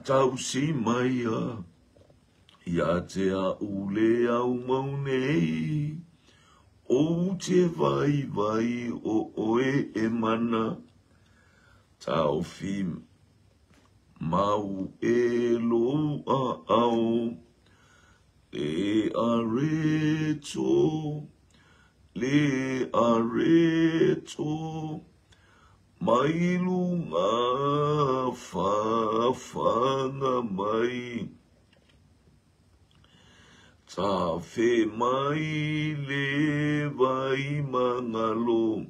Tausi maia ia te au le au mau nei, Ou te vaivai o oe e mana, Taofi mau e lou aao, Le areto, le areto, Mai luga fafaga mai, Tafe mai le vai magalo,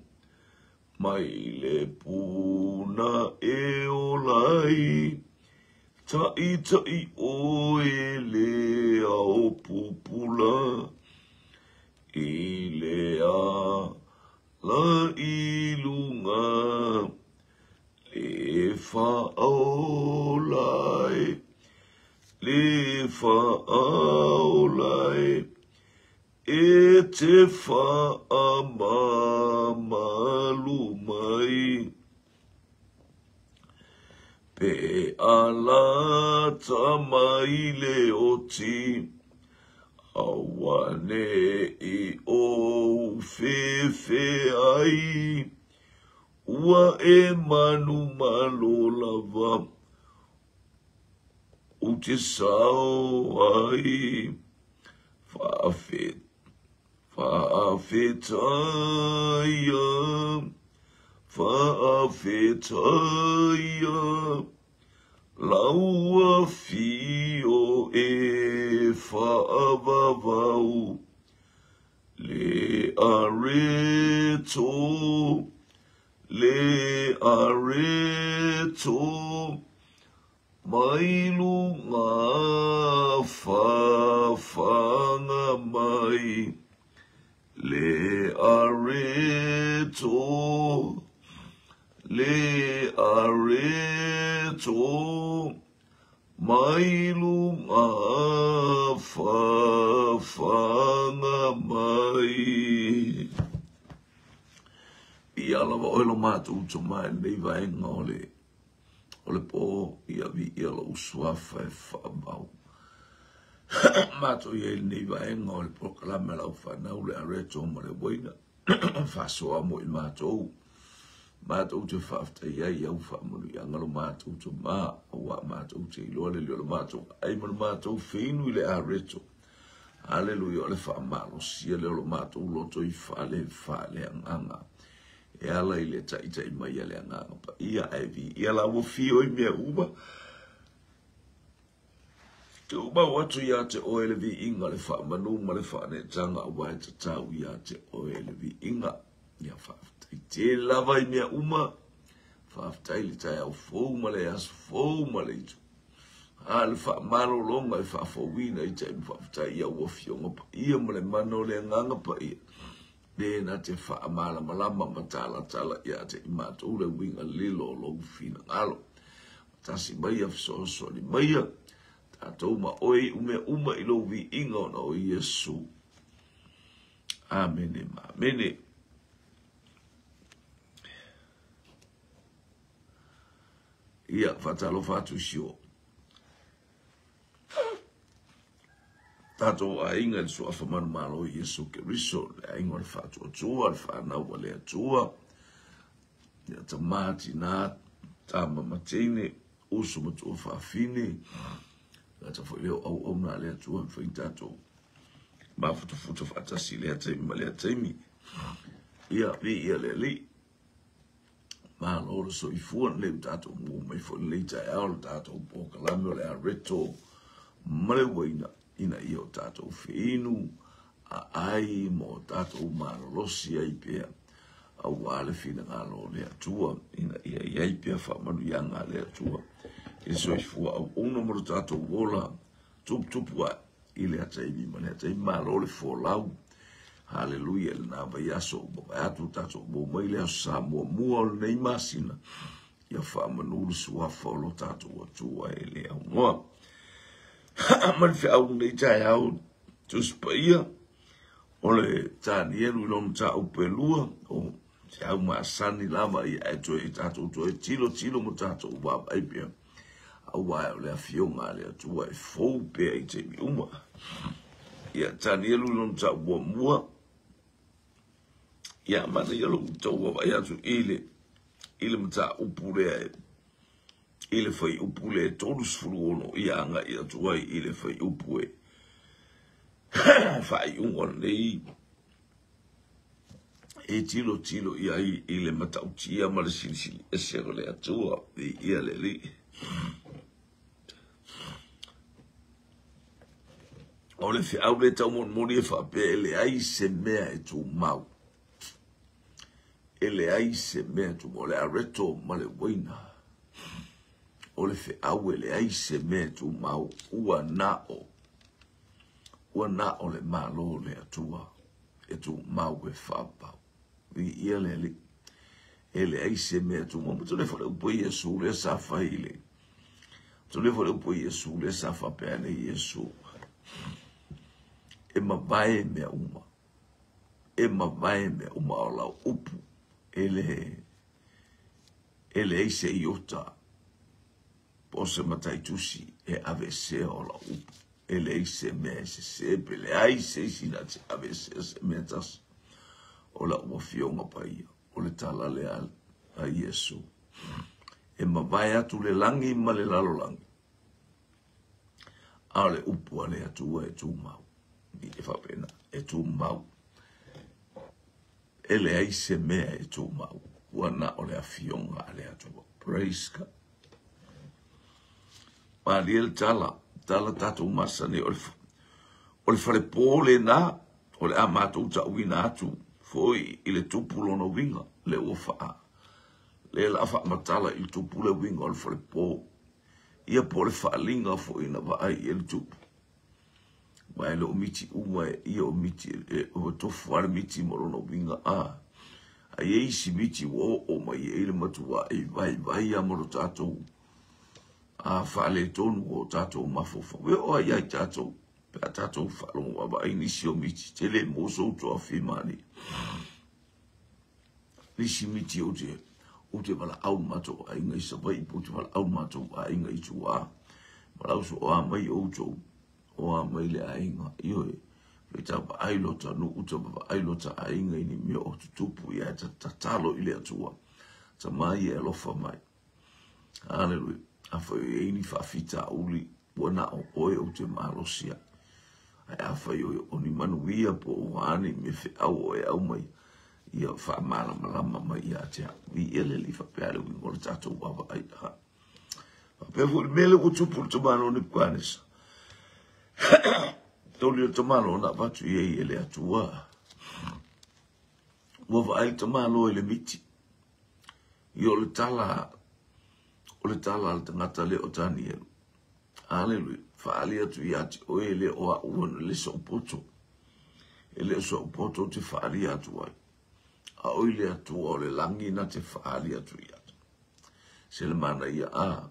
Mai le puna e ola ai, Taʻitaʻi ʻoe le ao pupula, I le ala i luga, Le faaola e, le faaola e, E te faamamalu mai. Pe alata mai le oti, Auaneʻi ou fefe ai, Ua e manumalo lava, ou te sao ai, Faafetaia, faafetaia, Lau afio e faavavau, Le areto, le areto, Mai luga fafaga mai, Le areto, le areto, Mai luga fafaga mai. Ia lava oe lo matou uso mai lenei vaega o le O le pō i viia lou suafa e faamau. Matou i ai i lenei vaega o le polokalame a lau fanau le Areto ma le Uaina faasoa mo i matou. Matou te faafetai ai i au faamanuiaga lo matou tama, auā matou te iloa le lio o le matou ai ma le matou feinu i le Areto. Aleluia, o le faamalosia lea o lo matou loto i fale faaleagaga. E ala i le taitai mai a le Agaga Paia, ae viia la ua fio i mea uma. Tumau atu ia te oe le viiga, le faamanu ma le faaneetaga, aua e tatau ia te oe le viiga. Ia faafetai tele lava i mea uma. Faafetai le taeao fou ma le aso fou ma le itu. A le faamalologa e faafouina i taimi faafetai i au afioga paia ma le mana o le Agaga Paia. Le na te faamalamalama ma talatala ia te i matou le uiga lilo o lou finagalo. Tasi maia fesoasoani maia, tatou ma oe i mea uma i lou viiga ona o Iesu. Amene ma amene. Ia, faatalofa atu i si o tatou aiga i le suafa manumalo o Iesu Keriso, le aiga o le faatuatua, le fanau a le Atua, ia tamā, tinā, tama ma teine, uso ma tuafafine, tagata foi lea o auauna a le Atua, e mafai tatou mafutafuta faatasi i lea taimi ma lea taimi. Ia, viia le Alii. Malo le soifua lenei ua tatou maua mai foi lenei taeao le tatou polokalame o le Areto ma le Uaina ina ia o tatou feinu aai ma o tatou malolosi ai pea aua le finagalo o le Atua ina ia i ai pea faamanuiaga a le Atua i le soifua auauna ma lo tatou ola tuputupu ae i lea taimi ma lea taimi. Malo le folau. Haleluia i lena vaiaso ua vae atu tatou maua mai le aso Sa muamua o lenei masina. Ia faamanu le suafa o lo tatou Atua e le aunoa. Ma le feau lenei taeao Tusi Paia o le Tanielu i lona mataupu e lua o Feau masani lava ia ae toe i tatou toe tilotilo ma tatou vaavaai pea. Aua o le afioga a le Atua e fou pea i taimi uma. Ia, Tanielu i lona tau muamua. Ia, manaia lou tau vaavaai atu i le i le mataupu lea e i le fuaiupu lea e 36 ia agai atu ai i le fuaiupu e faaiuga o lenei e tilotilo i ai i le matautia ma le silisili ese o le Atua i ia le Alii. O le feau le taumolimoli e faapea e leai se mea e tumau. E leai se mea e tumau. O le areto ma le uaina. O le feau e leai se mea e tumau. Ua na o. Ua na o le Malo o le Atua e tumau e faapau. Viia le Alii. E leai se mea e tumau. Ma tole foi le upu a Iesu lea sa fai i le tole foi le upu a Iesu lea sa faapea ane Iesu. E mavae mea uma. E mavae mea uma o lau upu e le e leai se iota po o se mataitusi e aveesea o lau upu. E leai se mea e sese pe leai se isi na te aveesea se mea tasi o lau afioga paia. O le tala lea a Iesu. E mavae atu le lagi ma le lalolagi, a o le upu a le Atua e tumau. E faapena, e tumau. E leai se mea e tumau, ua na o le afioga a le Atua. Praise God. Malie le tala, tala tatou masani o le, o le falepo lena, o le a matou tauina atu foi i le tupu lona uiga, le ua faa, le la faamatala i le tupu le uiga o le falepo. Ia po o le faaliga foi na vaai i le tupu. Aua e le o miti uma e ia o miti e ua tofu lava le miti ma lona uiga a. A i ai isi miti ua oo mai ai le matua e vaivai lava ma lo tatou a faaletonu o tatou mafaufau. E oo lava ia i tatou pe a tatou faalogo vaavaai nisi o miti tele mo sou toafimani. Nisi miti ou te ou te valaau matou aiga i Savaii po ou te valaau matou aiga i tua. Valaau so oa mai outou, oa mai le aiga. Ioe, pe ta vaai lota nuu, ta vaai lota aiga i ni mea o tutupu ia e tatalo i le Atua. Tama ia e alofa mai. Aleluia. Afai o i ai ni faafitauli, ua na o oe ou te malosi ai. Ae afai o, o ni manuia po o a ni mea feau o e aumai, ia faamalamalama mai ia te au. Viia le Alii faapea le uiga o le tatou vaavaai. Ha. Faapea foi le mea lea ua tupu i le tamaloa o Nebukanesa. Toli o le tamaloa na avatu i ai e le Atua. Ua vaai le tamaloa i le miti. Ia o le tala, o le tala a le tagata lea o Tanielu. Aleluia. Faali atu ia te oe e le o au ona le so'u poto. E le o so'u poto ou te faalia atu ai. A oi le Atua o le lagi na te faali atu ia te. Se le manaia a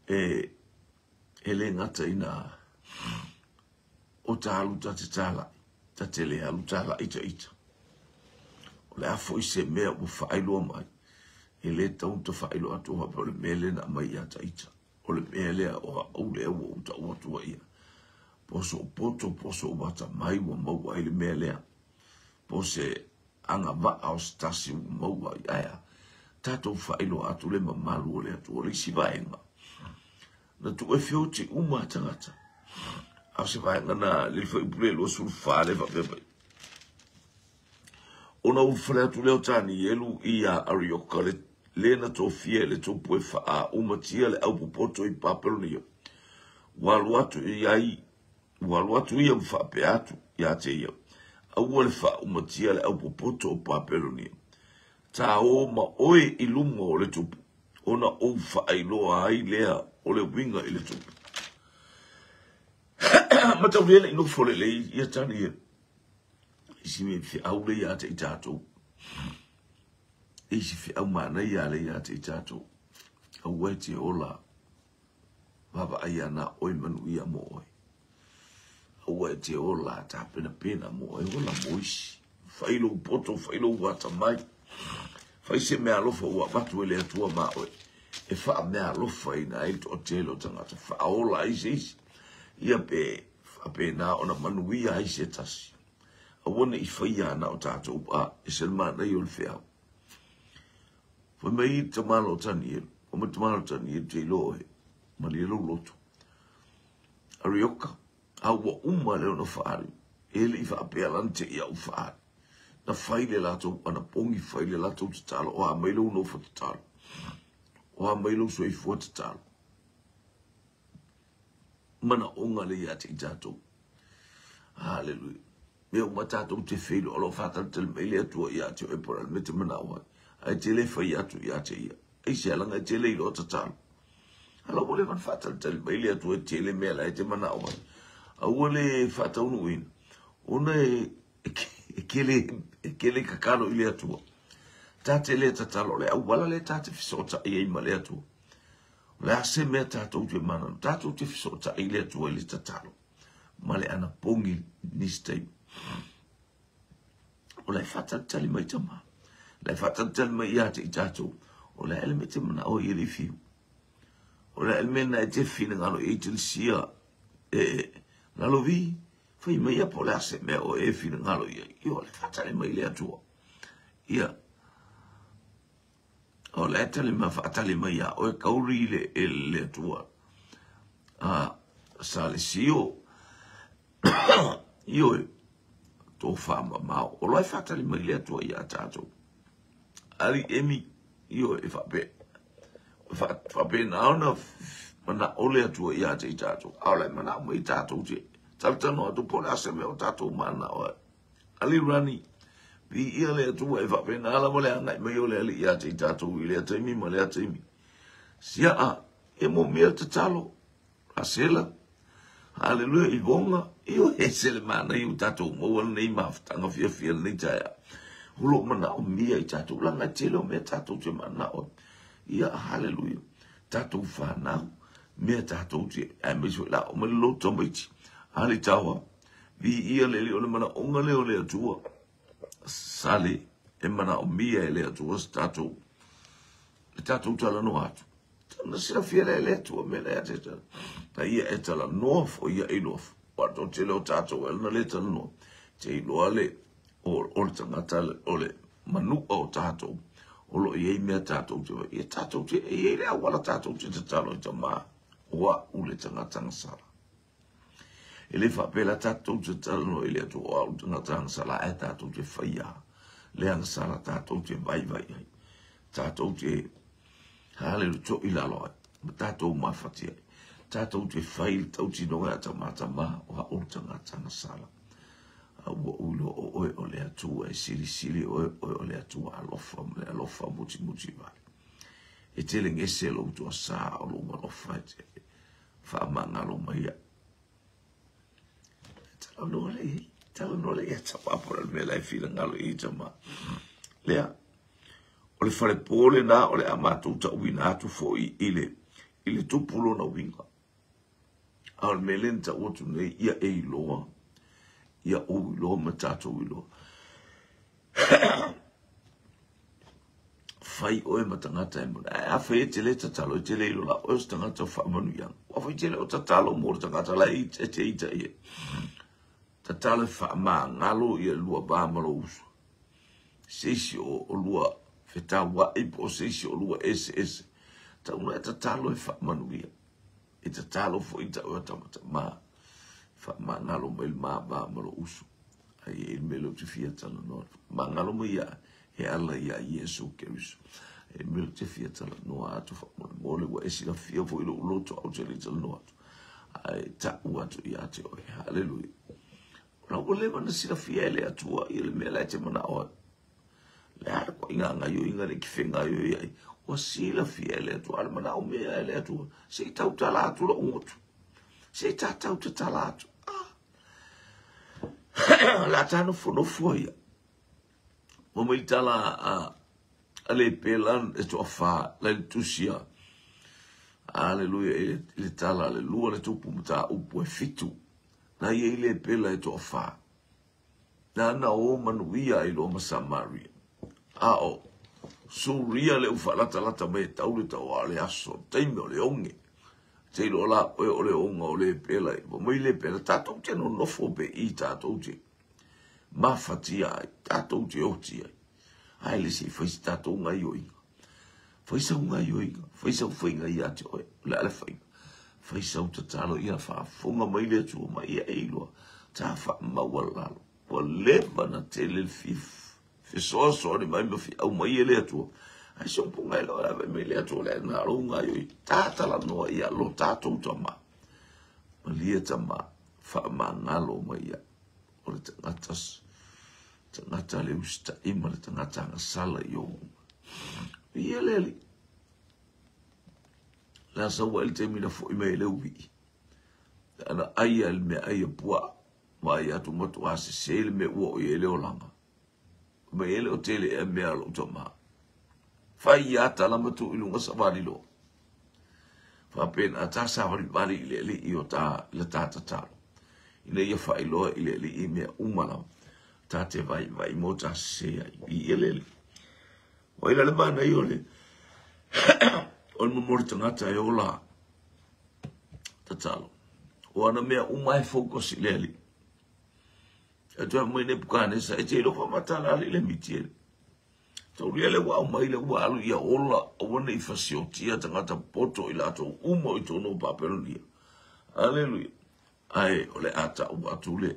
e e le gata ina o ta alu ta te tāla'i, ta te le alu tāla'i ta ita. O le a foi se mea ua faailoa mai, e le tau ta faailoa atu faapea o le mea lea na aumai ia ta ita. O le mea lea o au lea ua ou tau atu ai ia. Po o so'u poto, po o so'u atamai ua maua ai le mea lea. Po o se agavaa o se tasi ua maua ai. Ae a? Tatou faailoa atu le mamalu o le Atua. O le isi vaega, na tuu e feoti uma a tagata. A o se vaega na le fuaiupu le 24 le faapea mai. Ona ulufale atu lea o Tanielu ia Arioka le le na tofia e le tupu e faaumatia le aupopoto i Papelonia. Ua alu atu i ai, ua alu atu ia ma faapea atu ia te ia, aua le faaumatia le aupopoto o Papelonia. Ta o ma oe i luma o le tupu, ona ou faailoa ai lea o le uiga i le tupu. Mataulia le i nofo lelei ia Tanielu. Isi mea feau le ia te i tatou. Isi feau manaia le ia te i tatou. Aua e te ola vaavaai ana oe manuia mo oe. Aua e te ola tapenapena mo oe, ola mo isi. Fai lou poto, fai lou atamai. Fai se meaalofa ua avatu e le Atua ma oe e faameaalofaina ai le toatele o tagata, faaola ai se isi, ia pe faapena ona manuia ai se tasi. Aua ne i faia na o tatou a e se le manaia o le feau. Fai mai le tamalo o Tanielu, fai mai le tamalo o Tanielu, te iloa oe, malie lou loto. Arioka, a ua uma le ona faali, e le i faapea lana te i au faali. Na fai le latou anapogi, fai le latou tatalo, o a mai lou nofo tatalo, o a mai lou soifua tatalo. Manaoga le ia te i tatou. Haleluia. Mea uma tatou te feiloa, o lo o faatalitali mai le Atua ia te oe po o le a le mea e te manao ai. Ae e te le fai atu ia te ia. Aisea, leaga e te le iloa tatalo. A la ua leva ona faatalitali mai le Atua e tele mea la e te manao ai. A ua le faataunuuina, ona e e kele tatalo i le Atua. Ta te le tatalo, o le auala lea ta te fesootai ai ma le Atua. O le a se mea tatou te manano, tatou te fesootai i le Atua i le tatalo ma le anapogi nisi taimi. O la e faatalitali mai tama. La e faatalitali mai ia te i tatou. O le a le mea te manao ai e le i fiu. O le a le mea na e te finagalo i te lisia e lalovi. Fai mai ia po o le a se mea o e finagalo i ai. Ia o le faatali mai le Atua. Ia, o le tali ma faatali mai ia oe kauri le e le Atua. A Salesio, ioe, tofa mamao. O lo e faatali mai le Atua ia tatou. Ali emi, ioe, e faape. Faapena ona manao le Atua ia te i tatou. A o le manao mai tatou te talatalanoa atu po o le a se mea o tatou manao ai. Ali Rani, viia le Atua e faapena lava le agai mai o le Alii ia te i tatou i lea taimi ma lea taimi. Siaa, e mōmia le tatalo. Rasela, haleluia, Ivonga, ioe, e se le manaia ua tatou maua lenei mafutaga fiafia lenei taeao. O lo o manaomia i tatou, leaga e tele o mea tatou te manao. Ia, haleluia, tatou fanau, mea tatou te, aemaise foi la oo mai le loto tamaiti. Ali Tawa, viia le Alii, o le manaoga lea o le Atua. Sale, e manaomia e le Atua se tatou, le tatou talanoa atu. Na silafia lea e le Atua mea lea te tala. Na ia e talanoa foi ia iloa. Ua to tele o tatou e na le talanoa. Te iloa le o le tagata o le manua o tatou. O lo o i ai mea tatou te vai. Ia tatou te, e i ai le auala tatou te tatalo i tama. O au le tagata agasala. E le faapea la tatou te talanoa i le Atua o au le tagata agasala ae tatou te faia le agasala tatou te vaivai ai. Tatou te haleluia toi lalo ai ma tatou mafati ai. Tatou te fai le tautinoga ia tama tama o au le tagata agasala. A ua ou iloa o oe o le Atua e silisili oe oe o le Atua alofa ma le alofa mutimuti vale. E tele gese lou toasā o lou alofa e te faamagalo mai ai. Talanoa le i, talanoa le ia tama po o le mea la e finagalo i tama. Lea, o le falepo lena o le a matou tauina atu foi i le, i le tupu lona uiga. A o le mea lea na tau atu nei, ia e iloa, ia ou iloa ma tatou iloa. Fai oe ma tagata e moni. Ae afai e te le tatalo, e te le iloa la oe o se tagata o faamanuiaga. Ua fai tele o tatalo mo le tagata la e te ita i ai. Tatalo e faamagalo ia lua va ma lou uso. Se isi o lua fetauai po o se isi o lua eseese. Tauna e tatalo e faamanuia. E tatalo foi tau e tamatama. Faamagalo mai le ma va ma lou uso. Ai e le mea lea ou te fia talanoa. Faamagalo mai ia he ala ia Iesu Keriso. E mea ou te fia talanoa atu faamolemole ua e silafia foi lou loto ae ou te le i talanoa atu. Ae tau atu ia te oe. Haleluia. O la ua leva ona silafia e le Atua ia le mea la e te manao ai. Le a le koaiga gaoioiga le ki fegaoioi ai. Ua silafia e le Atua. A o le manao mea e le Atua. Se i tautala atu lou gotu. Se i tatau tatala atu. Ah. O le a ta nofonofo ia. Ua mai tala a le pela e toafa la le tusi a Aleluia i le tala a le lua le tupu mataupu e 7. Na ia i le pela e toafa. Nana o manuia ai loa ma Samaria. A o Suria le ua faalatalata mai e tau le tau a o le aso, taimi o le oge. Te iloa la oe o le oga o le pela i mai le pela tatou te nonofo pe i tatou te mafatia ai, tatou te oti ai. Ae le se i fai se tatou gaioiga. Fai sau gaioiga, fai sau faiga ia te oe, o le a le faiga. Fai sau tatalo ia faafofoga mai le Atua ma ia e iloa ta faamaualalo. Ua leva na tele le fesoasoani mai ma fiau mai e le Atua. Ai se upu ngai loa ave mai le Atua le na lou gaio ta talanoa ia lo tatou tama. Malie tama faamagalo mai ia o le tagata tagata le usita'i ma le tagata agasala i ou ia le alii la sau ai le taimi na fo'i mai ai le uvi'i ana ai a le meaai a puaa vaai atu matuā sesē le mea ua oo i ai le olaga mai e le o tele ea mea a lou tamā fai ia tala ma tuu i luga savali loa faapena ta savalivali i le alii o ta le ta tatalo ina ia faailoa i le alii mea uma lava ta te vaivai mo ta sesē ai i ia le alii o ai la le manaia o le o le momoli tagata e ola tatalo o ana mea uma e focus i le alii e toe mai Nebukanesa e te iloa faamatala alii le miti ele Taulia le ua aumai le ua alu ia ola aua ne i fasiotia tagata poto i latou uma o i totonu o Papelonia. Aleluia. Ae o le a ta'u atu le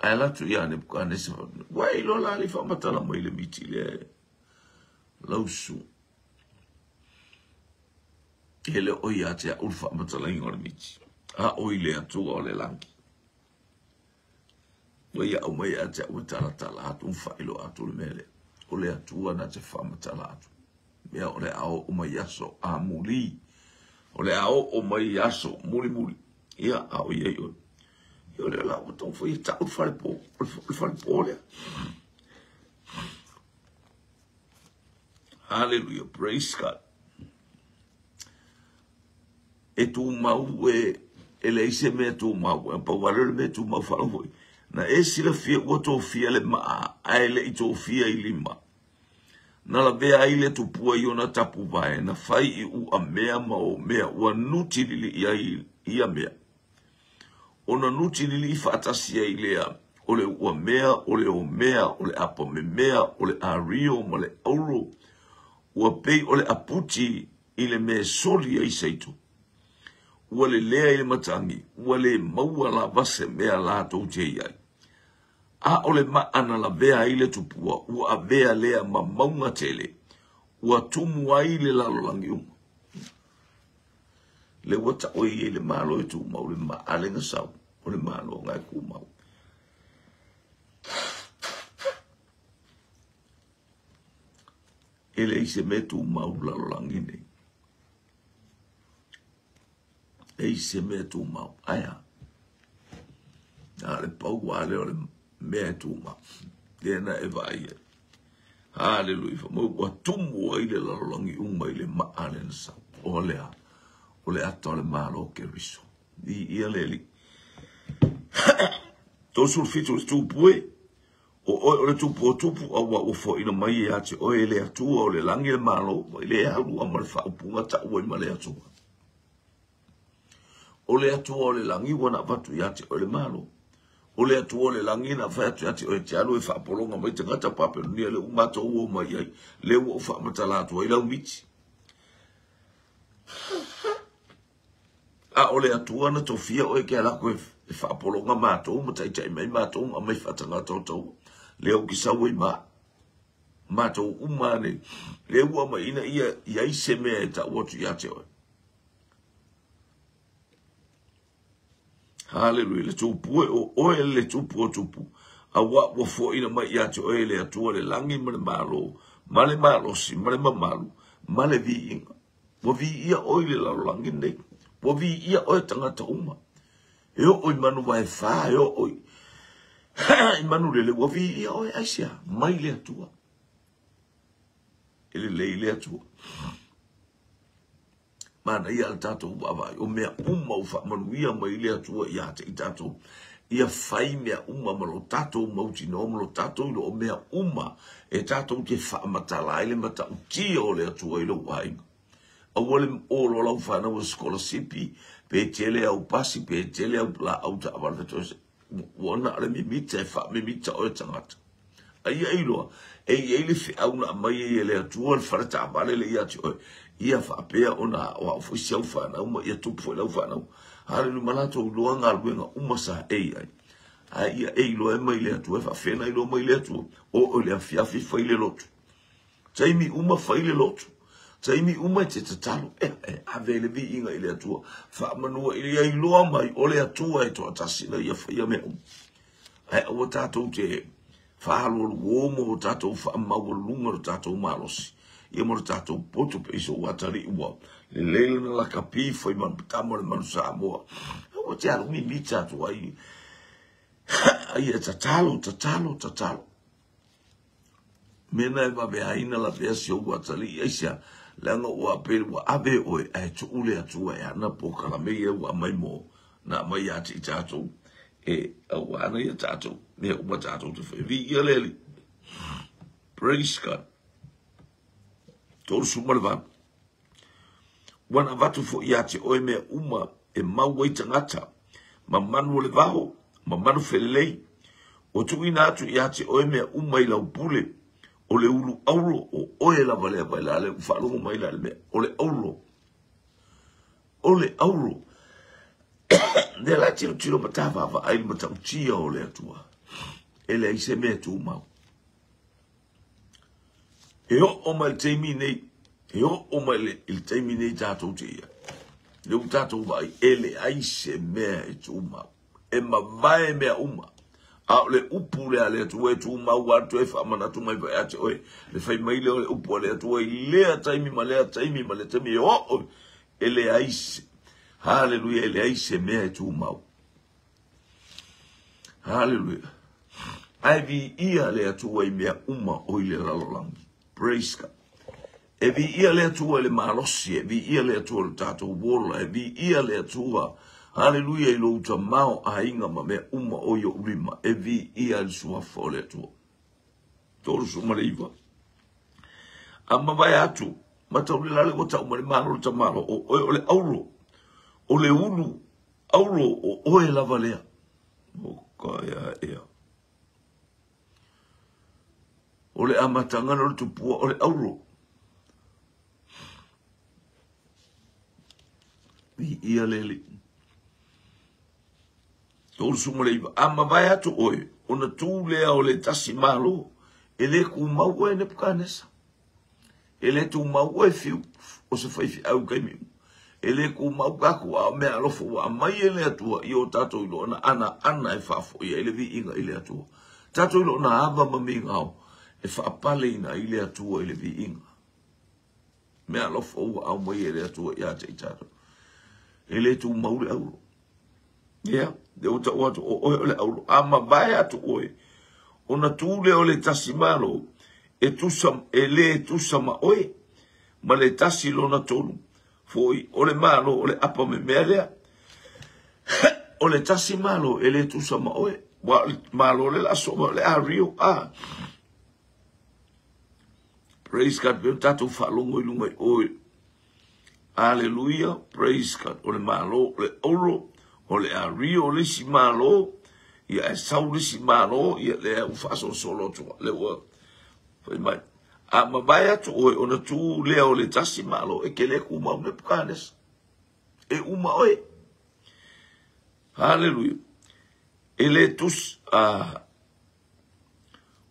ae alu atu ia Nebukanesa ua e iloa la alii faamatala mai le miti lea lausu e le o ia te a'u le faamatalaina o le miti a o i le Atua o le lagi. Ua ia aumai ia te au e talatala atu ma faailoa atu le mea lea. O le Atua na te faamatala atu. Mea o le a oo mai aso amuli. O le a oo mai aso mulimuli. Ia, a o i ai oe. Ia o lea la ua taumafai e ta'u le falepo, o le falepo lea. Hallelujah, praise God. E tumau e, e leai se mea tumau, e pau lava lea o le mea tumau faalogo foi. Na e silafia ua tofia le maa, ae le i tofia i lima. Na lavea ai le tupua i ona tapuvae, na fai i uamea ma omea, ua nutilili'i ai ia mea. Ona nutilili'i faatasi ai lea o le uamea, o le omea, o le apamemea, o le ario ma le auro, ua pei o le aputi i le mea e soli ai seito. Ua lelea i le matagi, ua le maua lava se mea latou te i ai. A o le maa na lavea ai le tupua, ua avea lea ma mauga tele, ua tumu ai le lalolagi uma. Le ua ta'u e ia i le Malo e tumau le maa le gasau, o le Malo nga e kumau. E leai se mea tumau lalolagi nei. Leai se mea tumau. Aia. Na le pau lava lea o le mea e tumau. Lea na e vaai ai. Haleluia. Fai mai ua tumu ai le lalolagi uma i le maa lea na sau. O lea, o le ata o le Malo o Keriso. Viia le Alii. 37 le tupue. O oe o le Tupu o tupu, auā ua foaina mai ia te oe e le Atua o le lagi le malo, mai le aulua ma le faaupuga taʻu ai ma le Atua. O le Atua o le lagi ua na avatu ia te oe le malo. O le Atua o le lagi na fai atu ia te oe e te alu e faapologa mai tagata Papelonia lea ua matou o mai ai, lea ua ou faamatala atu ai lau miti. A o le Atua na tofia oe ke ala atu e faapologa matou ma taitai mai matou ma aumai faatagata o taua. Lea ou te sau ai ma matou uma nei. Lea ua aumai ina ia i ai se mea e ta'u atu ia te oe. Haleluia, le tupue o oe le tupu o tupu. Auā ua foaina mai ia te oe e le Atua le lagi ma le malo, ma le malosi, ma le mamalu, ma le viiga. Ua viia oe i le lalolagi nei. Ua viia oe tagata uma. E oo i manu vaefā, e oo i, i manu lele, ua viia oe aisea? Mai le Atua. E lelei le Atua. Manaia le tatou vaavaai o mea uma ua faamanuia mai le Atua ia te i tatou. Ia fai mea uma ma lo tatou mautinoa ma lo tatou iloa o mea uma e tatou te faamatala ai le matautia o le Atua i lou aiga. Aua le olo lau fanau e sikolasipi, pe tele au pasi, pe tele au laau taavale fetoese. Ua na o le mimita e faamimita oe tagata. A ia iloa, e i ai le feau na aumai ai e le Atua le fale taavale lea ia te oe, ia faapea ona aoao foi si au fanau ma ia tupu foi lau fanau. Haleluia, ma latou iloa galuega uma sa e i ai. A ia e iloa e mai le Atua, e faafena iloa mai le Atua, o oe le afiafi fai le lotu. Taimi uma fai le lotu. Taimi uma e te tatalo, e, e ave le viiga i le Atua. Faamanua ia iloa mai o le Atua e toatasi na ia faia mea uma. Ae aua tatou te faalualuo mo o tatou faamaualuga lo tatou malosi ia mo lo tatou poto pe i so atalii ua lelei lana lakapi fai ma tama o le manu Samoa. Aua te alu mimita atu ai. Ia tatalo, tatalo, tatalo. Mea na e vaveaina lavea si ou atalii aisea? Leaga ua pe ua ave oe ae tuu le Atua e ana polokalame ia ua aumai mo na aumai ia te i tatou e aua ana ia tatou mea uma tatou te fai. Viia le Alii. Praise God. 38. Ua na avatu foi ia te oe mea uma e mau ai tagata, ma manu o le vao, ma manu felelei. Ua tuuina atu ia te oe mea uma i lau pule, o le ulu auro, o oe lava lea vai la le ua faalogo mai la le mea, o le auro, o le auro. Lea la tilotilo ma ta vaavaai le matautia o le Atua, e leai se mea e tumau. E oo mai le taimi nei, e oo mai le, i le taimi nei tatou te ia. Le ua tatou vaai, e leai se mea e tumau. E mavae mea uma. A o le upu lea a le Atua e tumau atu e faamanatu mai foi ia te oe. Le fai mai lea o le upu a le Atua i lea taimi ma lea taimi ma lea taimi e oo e leai se, haleluia, e leai se mea e tumau. Haleluia. Ae viia le Atua i mea uma o i le lalolagi. Praise God. E viia le Atua i le malosi, e viia le Atua i lo tatou ola, e viia le Atua, haleluia, i lou tamao aiga ma mea uma o i ou lima, e viia le suafa o le Atua. 39. A mavae atu, matau le lale ua tau mai le malo le tamalo, o oe o le auro, o le ulu Auro o oe lava lea. O ka ea ea. O le amataga o le tupua o le auro. I ia le li. 39. A mavae atu oe, ona tū lea o le tasi malo, e le kumau oe Nebukanesa. E le tumau oe fiu o se faifeau i taimi uma. E le tumau tatou a o mea alofa ua aumai e le Atua i o tatou iloa na ana ana e faafoi ai le viiga i le Atua. Tatou iloa na ava ma migao e faapaleina ai le Atua i le viiga. Mea alofa ua aumai e le Atua ia te i tatou. E le tumau le auro. Ia, lea ua tau atu, o oe o le auro. A mavae atu oe, ona tu lea o le tasi malo, e, tusa, e le tusa ma oe, ma le tasi lona tolu, foi o le malo o le apa memea lea. O le tasi malo e le tusa ma oe, ua o le malo le la soo o le ario, a. Praise God, pe o tatou faalogo i lunga i oe. Aleluia, praise God. O le malo, o le auro, o le ario, o le isi malo, ia e sau le isi malo, ia lea ua faasolosolo atu, lea ua fai mai. A mavae atu oe, ona tu lea o le tasi malo, e ke le kumau Nebukanesa. E uma oe. Haleluia. E le tus, a,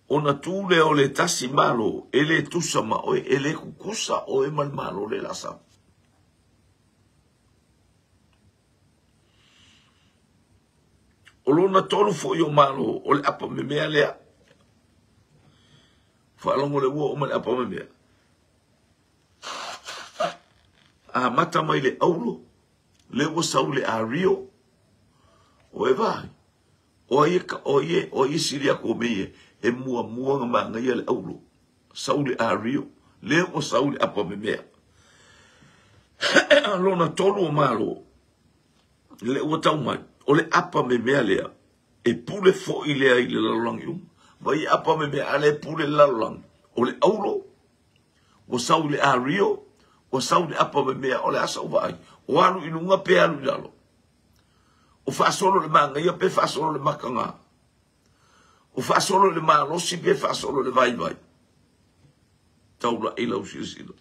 Ona tu lea o le tasi malo, e le tusa ma oe, e le kukusa oe ma le malo le la sau. O lona tolu foi o malo, o le apa memea lea. Faalogo le ua o ma le apa memea. Amata mai le auro, le ua sau le ario, o e vai. O ai e ka, o ai e, o ai e sili aku o mea ia, e muamua na manaia le auro, sau le ario, lea ua sau le apa memea. Lona tolu o malo, le ua tau mai, o le apa memea lea, E pule foi lea i le lalolagi uma. Vai apa me mea ale pule le lalolagi. O le aulo, ua sau i le ario, ua sau i le apa me mea o le asa ua ai. O alu i luga pe alu i lalo. O faasolo le magaia pe faasolo le makaga. O faasolo le malosi pe faasolo le vaivai. Taula'i lau silasila.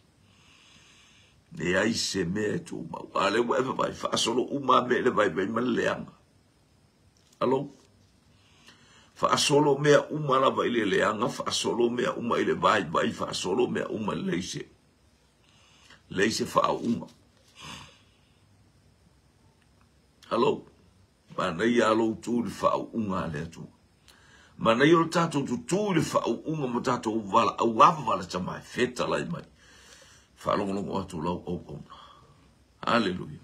Leai se mea e tumau. A lea ua e vaavaai, faasolo uma lava mea i le vaivai ma le leaga. Alo? Faasolo mea uma lava i le leaga, faasolo mea uma i le vaivai, faasolo mea uma i le leise. Leise faauuga. Alo? Manaia lou tu i le faauuga a le Atua. Manaia o le tatou tutū i le faauuga ma tatou valaau ava mai, fetalai mai. Faalogologo atu lau auauna. Haleluia.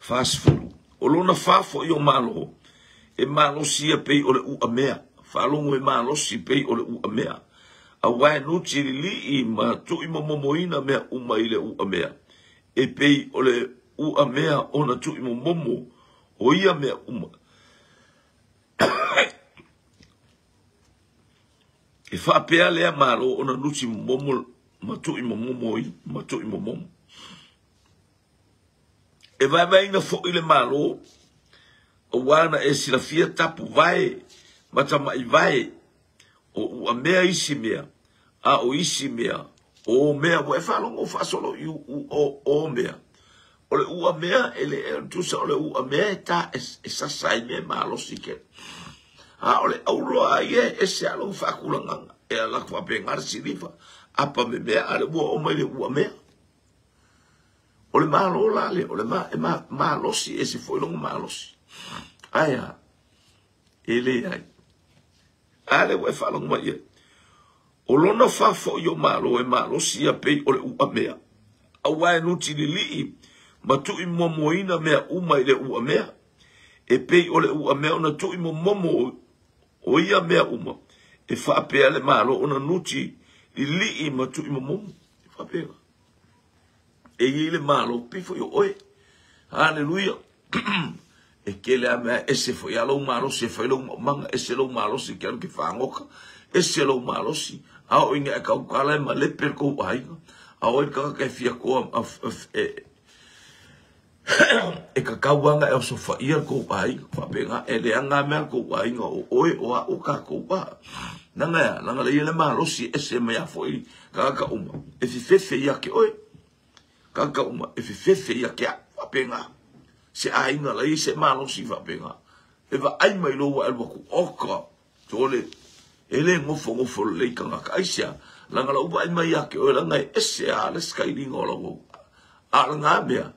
40. O lona fa foi o malo, e malosi ia pei o le uamea. Faalogo e malosi pei o le uamea. Auā e nuti lili'i ma tu'imomomoina mea uma i le uamea. E pei o le uamea ona tu'imomomo o ia mea uma. E faapea lea malo ona nuti momomo ma tu'imomomo i ma tu'imomomo. E vaevaeina foi le malo, auā na e silafia tapuvae ma tama'ivae o uamea isi mea, a o isi mea o mea ua e faalogo faasolo i u o mea. O le uamea e le e tusa o le uamea e ta e sasa ai mea malosi ke. A o le auloa ai e ese a lou faakulagaga. E ala faapena le siliva. Apa me mea a le ua oo mai le uamea. O le malo la le, o le ma, e ma, malosi e se foi longa malosi. Aia, e le ai. A le ua e faalogo mai ai. O lona fa foi o malo e malosi ia pei o le uamea. Auā e nuti lili'i ma tu'imomoina mea uma i le uamea. E pei o le uamea ona tu'imomomo o ia mea uma. E faapea le malo ona nuti lili'i ma tu'imomomo. E faapea. E i le malo pei foi o oe. Haleluia. E tele a mea ese foi a lou malosi e fai lou maumaga, ese lou malosi ke alu ke fagoka, ese lou malosi, a o ina e kaukala e malepe le kou aiga, a o le tagata e fia koa e kakauanga e osofaia le kou aiga, faapena e leaga mea le kou aiga o oe o a o kākou a. Nanga ea, langa le ia le malosi ese mai a foi tagata uma, e fefefe ia ke oe. Tagata uma e fefefe ia ke a, faapena. Se aiga la ia se malosi faapena. E vaai mai lou ae alu atu, oka, tole, e le gofogofo lelei tagata. Aisea, langa lau vaai mai ia te oe langa e ese a le skailiga o lau au. A o lena mea,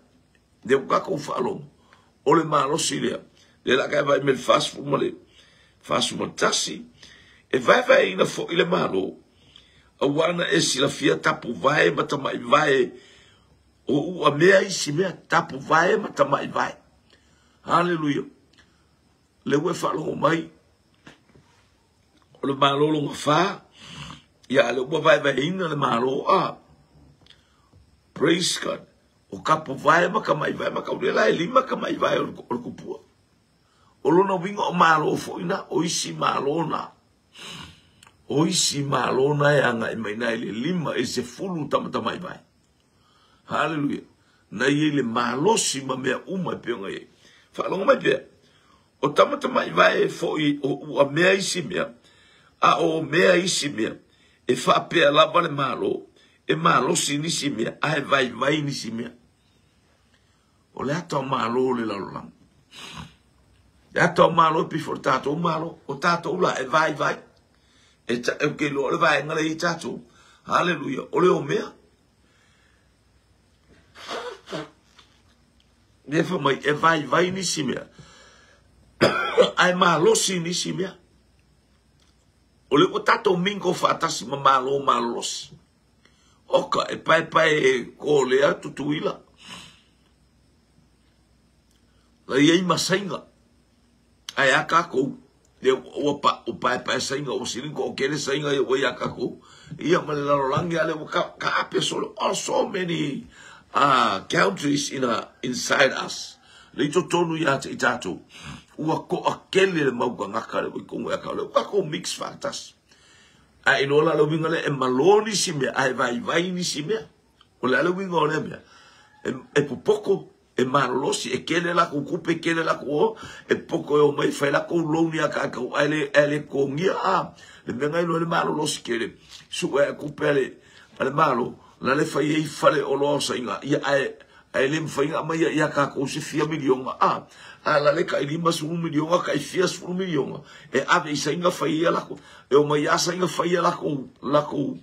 lea ua tatou faalogo, o le malosi lea. Lea la ka e vaai mai le 41 ma le 41, e vaevaeina foi le malo, auā na e silafia tapuvae ma tama'ivae o uamea isi mea, tapuvae ma tama'ivae. Haleluia. Le ua e faalogo mai, o le malo longa fa, ia le ua vaevaeina le malo a. Praise God. O tapuvae ma tama'ivae ma tau la e lima tama'ivae o le kupua. O lona uiga o malo foi na, o isi malo na. O isi malo na e aga'i mai na i le lima i se fulu tamatamaivae. Haleluia. Na ia i le malosi ma mea uma e pei ona i ai. Faalogo mai pea. O tamatamaivae foi o ua mea isi mea, a o mea isi mea, e faapea lava le malo, e malosi nisi mea, ae vaivai nisi mea. O le ata o malo le lalolagi. Le ata o malo e pei foi le tatou malo. O tatou la e vaivai. E ta, e ke iloa o le vaega lea i tatou. Haleluia. O le o mea. Le fa mai e vaivai nisi mea. Ae malosi nisi mea. O le ua tatou mingo faatasi ma malo malolosi. Oka e paepae e Kolea Tutuila. La iai ma sainga. Ae a kākou. Le ua pa, o paepae sainga, o silingo o kele sainga ia ua ia kākou. Ia ma le lalolagi ale ua ka ape solo. Oh, so many countries inside us. Le i totonu ia te i tātou. Ua toatele le mau tagata le ua i totonu ia ka o lea ua tatou mix faatasi. Ae iloa la le uiga lea e malo nisi mea ae vaivai nisi mea. O le a le uiga o lea mea? E popoto, e malolosi, e tele latou tupe, e tele latou o, e popoto e omai e fai latou loan ia tatou ae le, ae le totogia a. Le mea na iloa ai le malolosi tele, sue ae tupe a le, a le Malo, la le fai ai fale oloa o saiga, ia ae, ae le mafai ona aumaia ia tatou se fia miliona a. A la le tai 50 miliona, tai fia sefulu miliona, e ave i saiga fai ai a latou, e omai a saiga fai a latou, latou,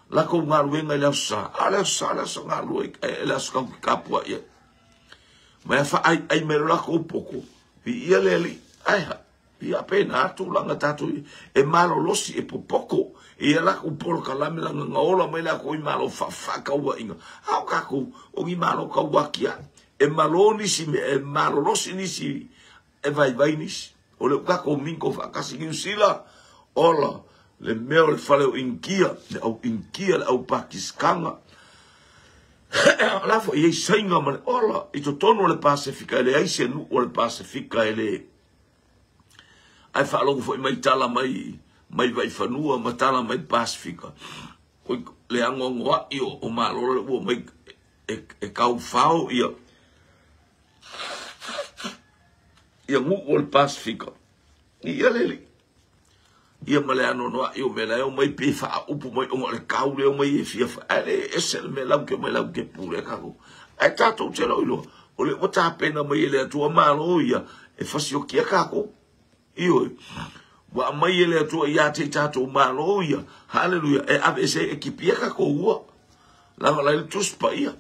latou galuega i le Aso Sa. A o le Aso Sa le aso galue, le aso tatou te tapuai ai. Ma e faaaiai mai lo latou poto, viia le Alii. Ae ha, ia pena tulaga tatou e malolosi, e popoto, e ia latou polokalame laga na ola mai latou i malo faafakauaiga. A o tatou, o ni malo tauatia, e malo nisi mea, e malolosi nisi, e vaivai nisi. O le tatou mingo faatasi Niu Sila, ola le mea o le fale o Inikia, le au Inikia, le au Pakisikana. O la foi e i ai Saina ma le ola i totonu o le Pasefika, e leai se nuu o le Pasefika e le ae faalogo foi mai tala mai mai Vaifanua ma tala mai Pasefika. Oi, le anoanoai o malo le ua mai e kaufao ia ia nuu o le Pasefika. Ia le ia ma le anoanoai o mea la e omai pe faaupu mai ona o le kau lea omai e fia ae le ese le mea lau ke mai lau ke pule tatou. Ae tatou te le o iloa, o le ua tapena mai e le Atua Malo ia e fasiokia tatou. Ioe. Ua aumai e le Atua ia te i tatou Malo ia, haleluia, e ave ese e kipia tatou ua. Leaga o la e le Tusi Paia.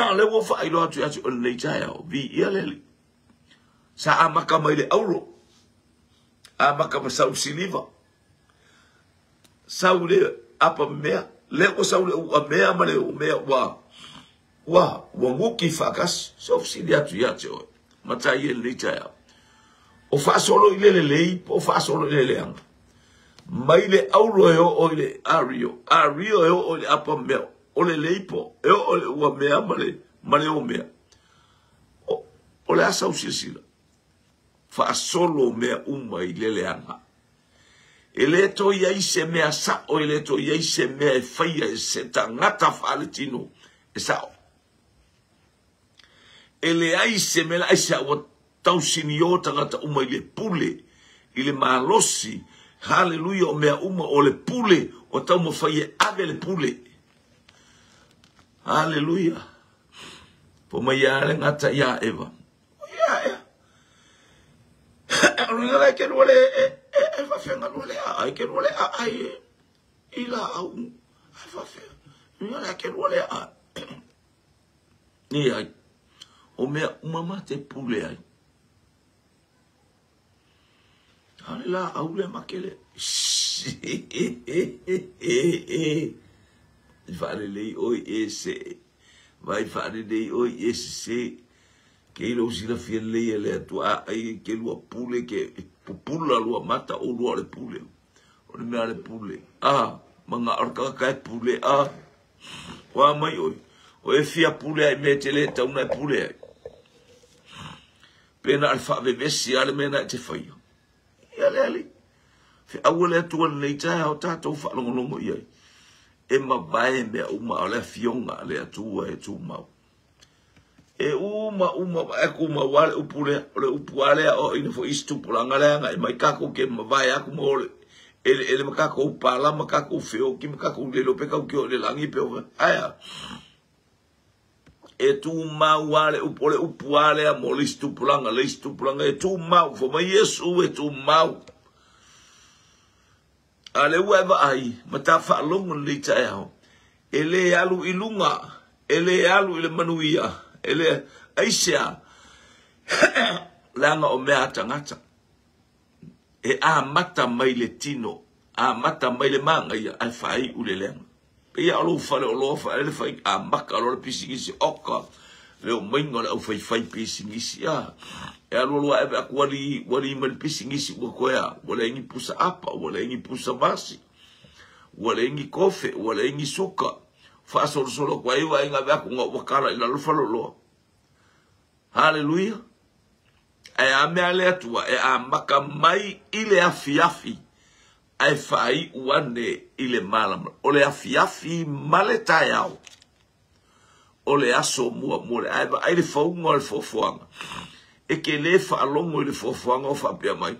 O lea ua faailoa atu ia te oe lenei taeao, viia le Alii. Sa amata mai le auro, amata ma sau siliva, sau le apa mea, lea ua sau le ua mea ma le mea ua ua ua guki faatasi. Se o fesili atu ia te oe, matai e lenei taeao. O faasolo i le lelei po o faasolo i le leaga. Mai le auro e oo i le ario, ario e oo i le apa mea, o lelei po e oo i le ua mea ma le ma le o mea. O, o le a sau silasila? Faasolo mea uma i le leaga. E le toe i ai se mea sao, e le toe i ai se mea e faia e se tagata faaletino e sao. E leai se mea ai se ua tausinio tagata uma i le pule, i le malosi, haleluia, o mea uma o le pule, o taumafai e ave le pule. Haleluia. Po mai a le gata ia Eva. O ia ea. O le ngala ke lua le e e faafenga lua le a ai ke lua le a ai i la au. Ai faafenga. Ngala ke lua le a. Ni ai. O mea uma ma te pule ai. Ale la au le makele. I faalelei oi e se. Vai faalelei oi e se. Ke i lou silafia lelei e le Atua a ai ke lua pule ke pupula lua mata o lua o le pule. O le mea le pule. A, manga o le tagata e pule a. O a mai oi. O e fia pule ai me te le tauna e pule ai. Pena al faavevesi a le mea na e te faia. Ia le ali. Feaua le Atua lenei taeao tatou faalogologo i ai. E mavae mea uma o le afioga a le Atua e tumau. E uma uma e kumau a le upu lea, o le upu a lea o ina foi isi tupulaga lea agai mai tatou ke mavae aku ma ole ele ele ma tatou pala ma tatou feoki ma tatou lelo pe kau ke o le lagi pe o aea. E tumau a le upu, o le upu a lea mo le isi tupulaga, le isi tupulaga e tumau, fai mai Iesu e tumau. A lea ua e vaai ma ta faalogo lenei taeao, e le alu i luga, e le alu i le manuia, e le, aisea, leaga o mea a tagata. E amata mai le tino, amata mai le manaia, ae faaiu le leaga. Pei lava o lou fale oloa faaele fai amaka loa le pisinisi oka le omaiga o le aufaifai pisinisi a e alualu ae ave atu ua li mai le pisinisi ua toe a ua leai ni pusa apa ua leai ni pusa vasi ua leai ni kofe ua leai ni suka faasolosolo atu ai vaaiga ave atu na ua kala i lalo le fale oloa. Haleluia! Ae a mea a le Atua e amata mai i le afiafi ae faaiu ane i le malama. O le afiafi ma le taeao o le aso muamua lea. Ae vaai le fauga o le foafoaga. E te le faalogo i le foafoaga o faapea mai,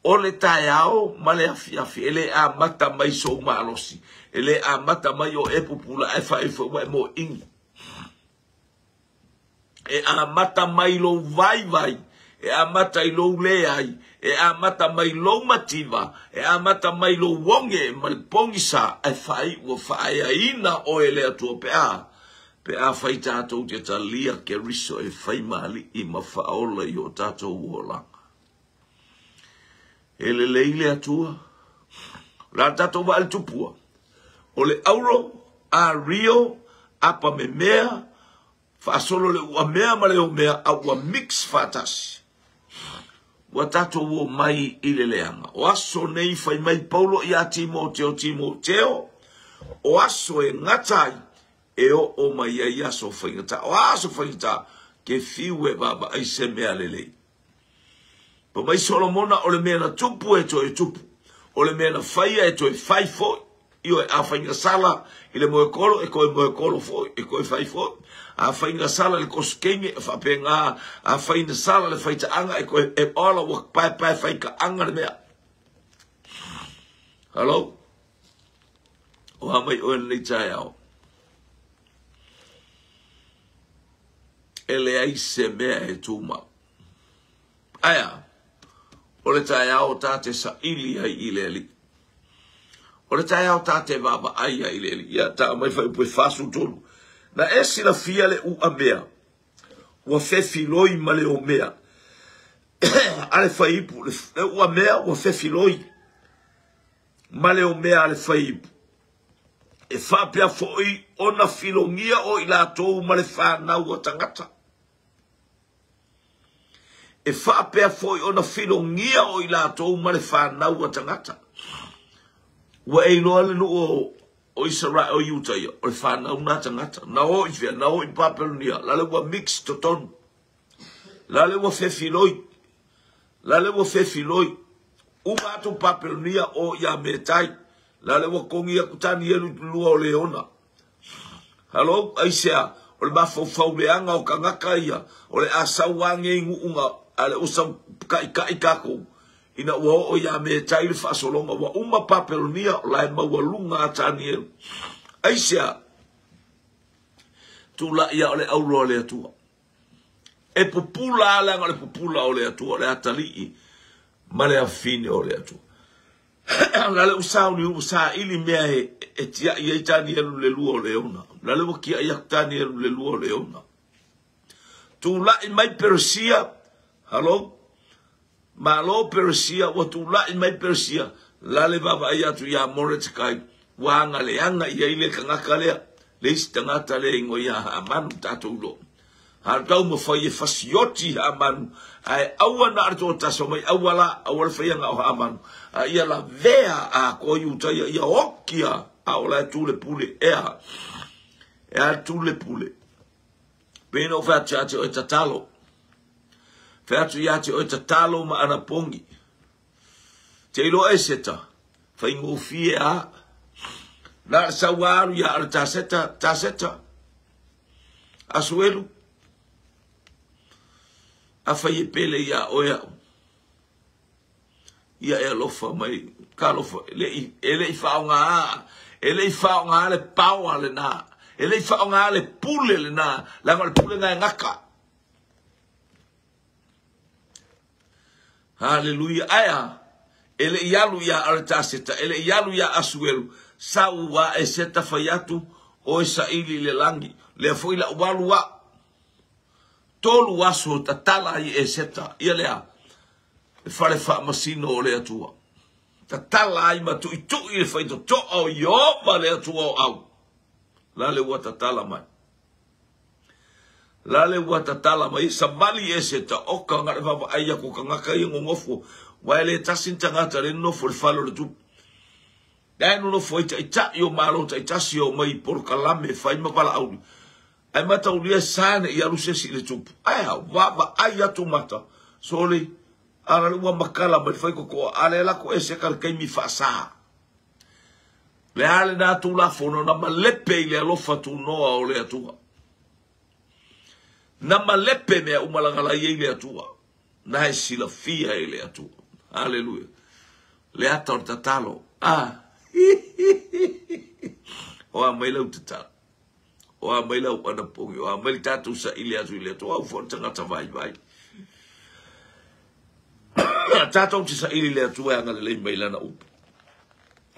o le taeao ma le afiafi e le amata mai sou malosi, e le amata mai o e pupula ae faaiu foi ua e moeini. E amata mai lou vaivai, e amata i lou leai, e amata mai lou mativa, e amata mai lou oge ma le pogisa, ae faaiu ua faaeaina oe e le Atua pe a, pe afai tatou te talia Keriso e fai ma Alii ma Faaola i o tatou olaga. E lelei le Atua. O le a tatou vaai le tupua. O le auro, a rio, apa memea, faasolo le uamea ma le omea, a ua mix faatasi. Ua tatou o mai i le leaga. O aso nei fai mai Paulo ia Timoteo, Timoteo, o aso e gata ai, e oo mai ai aso faigata. O aso faigata, ke fiu e vaavaai se mea lelei. Fai mai Solomona, o le mea na tupu e toe tupu, o le mea na faia e toe fai foi. Ioe, a fai sala i le moekolo, e toe moekolo foi, e toe fai foi. A fai sala i le kosikeine, e faapena. A fai sala i le faitaaga, e toe, e ola ua paepae faitaaga le mea. Hello? O a mai oe lenei taeao? E leai se mea e tumau. Ae a? O le taeao ta te saili ai i le Alii. O le taeao ta te vaavaai ai i le Alii. Ia, ta aumai faaiupu e 43. Na e silafia le uamea, ua fefiloi ma le omea. A le faiipu, le uamea ua fefiloi ma le omea a le faiipu. E faapea foi ona filogia o i latou ma le fanau a tagata. E faapea foi ona filogia o i latou ma le fanau a tagata. Ua e iloa le nuu o, o Israel o Iuta ia, o le fanau na tagata. Na o i fea, na o i Papelonia, la le ua mix totonu. La le ua fefiloi. La le ua fefiloi. Uma atu Papelonia o ia Metai. La le ua kongi aku Tanielu i lua o Leona. Hello, aisea, o le mafaufau leaga o kangaka ia, o le a sau age i nuuga, a le ua sau kaʻikaʻi takou, ina ua oo ia Metai le faasologa, ua uma Papelonia, o la e maualuga a Tanielu. Aisea, tulaʻi ia o le auro a le Atua. E pupula a leaga o le pupula o le Atua, o le atalii ma le afine o le Atua. La le ua sauni ua saili mea e, e tiai ai Tanielu le lua o leona. La le ua kiai aku Tanielu le lua o leona. Tulaʻi mai Peresia, hello, Malo Peresia, ua tulaʻi mai Peresia, la le vaavaai atu iā Moretekai, ua agaleaga i ai le tagata lea, le isi tagata lea e igoa ia Hamanu tatou iloa. A taumafai e fasioti Hamanu, ae aua na o le toatasi, omai aua la, aua le faiaga o Hamanu, a ia lavea atoa Iutaia, ia okia, a o la e tu le pule, e a? E a tu le pule? Pei na ou fai atu ia te oe tatalo. Fai atu ia te oe tatalo ma anapogi. Te iloa e seta, faigofie a. Na le sau alu ia ale taseta, taseta. Asuelu. Afai e pele ia oe au. Ia e alofa mai, ka alofa, e le i, e le i faaaoga, e le i faaaoga le power lena, e le i faaaoga le pule lena, leaga o le pule lena e gata. Haleluia. Ae a? E le i alu ia Arataseta, e le i alu ia Asuelu, sau a Eseta fai atu, o e saili i le lagi, lea foi la ua alu au. Tolu aso tatala ai Eseta, ia lea, le fale faamasino o le Atua. Tatala ai ma tuitui le faitotoa o Ieova le Atua o au. La le ua tatala mai. La le ua tatala mai. E savali Eseta, oka nga le vaavaai aku kangaka ia nonofo. Ua e le tasi ni tagata le nonofo i le fale o le tupu. Lea e nonofo ai taitai o malo taitasi o mai polokalame fai ma valaau. Ae mataulia e sa ne i alu se isi i le tupu. Ae a, vaavaai atu mata. Sole, a la ua makala mai le faikokoa, a le lako ese ka le taimi faasa. Le a lena Tulafono na malepe i le alofa tunoa o le Atua. Na malepe mea uma laga la i ai le Atua. Na e silafia e le Atua. Haleluia. Le ata o le tatalo. Ah. O a mai lau tatalo. O a mai lau anapogi. O a mai le tatou saili atu i le Atua. Au foi le tagata vaivai. Tatou te saili le Atua e agalelei mai lana upu.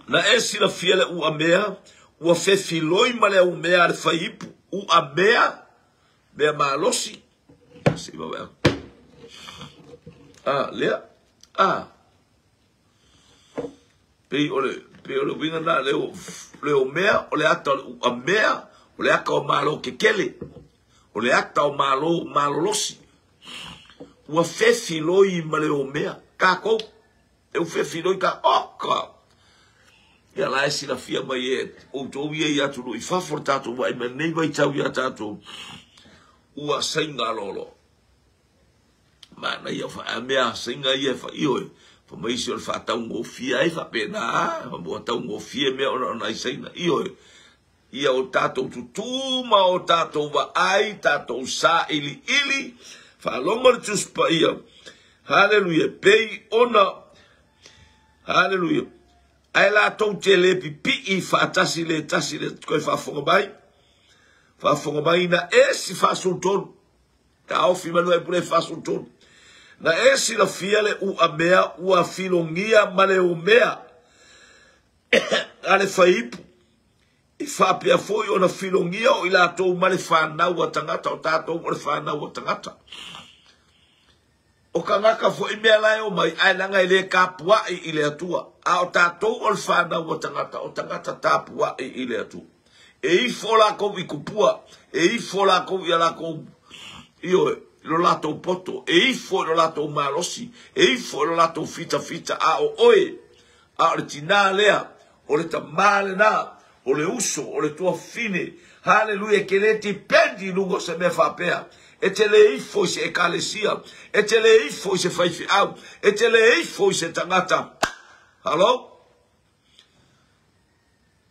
Na e silafia le uamea, ua fefiloi ma le aumea a le faiipu. Uamea, mea malosi. Se i vave'a. Ah, lea. Ah. Pei o le, pei o le uiga na le o, le o mea, o le ata o le uamea, o le ata o malo kekele, o le ata o malo malolosi. Ua fefiloi ma le omea. Kākou, e u fefiloi ka, oka! Ia la e silafia mai e outou ia i atunuu i fafo le tatou vaai mai lenei vaitau ia tatou ua sainga lolo. Manaia mea sainga ia e faio e fa mai isi o le faataugofie ai faapena ua taugofie mea ona ona ai saina ioe. Ia o tatou tutū ma o tatou vaai, tatou sailiili, faalogo le Tusi Paia. Haleluia, pei ona, haleluia, ae latou te le pipii faatasi le tasi le koe faafofoga mai, faafofoga mai na e si 43, taofi mai le pule 43. Na e silafia le uamea ua filogia ma le omea a le faiipu. I faapea foi ona filogia o i latou ma le whanau a tangata, o tātou o le whanau a tangata. O kangaka foi mea lae o mai, ai langa e le kapuai i le Atua. A o tātou o le whanau a tangata, o tangata tapuai i le Atua. E ifo lākou i kupua, e ifo lākou i a lākou, ioe, lo lātou poto, e ifo i lo lātou malosi, e ifo i lo lātou fita fita, a o oe, a o le tinā lea, o le tamā lena, o le uso, o le tuafine, haleluia, ke le tipendi lunga o se mea faapea. E te le ifo i se ekalesia, e te le ifo i se faifeau, e te le ifo i se tagata. Hello?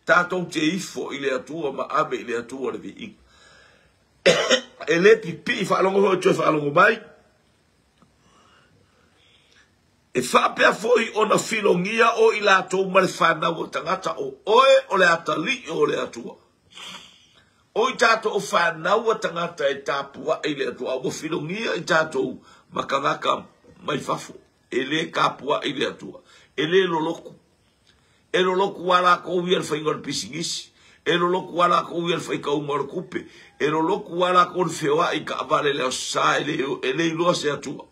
Tātou te ifo i le Atua ma ave i le Atua le viiga. E le pipii faalogo foi toe faalogo mai. E faapea foi ona filogia o i latou ma le whanau o tangata o oe o le atalii o le Atua. O i tātou o whanau o tangata e tāpua i le Atua. Ua filogia i tātou makangaka mai fafo. E le kāpua i le Atua. E le loloku. E loloku a lākou ia le whainga o le pisinisi. E loloku a lākou ia le whaikauma o le kupe. E loloku a lākou le wheoa i ka avale le sa e le iloa se Atua.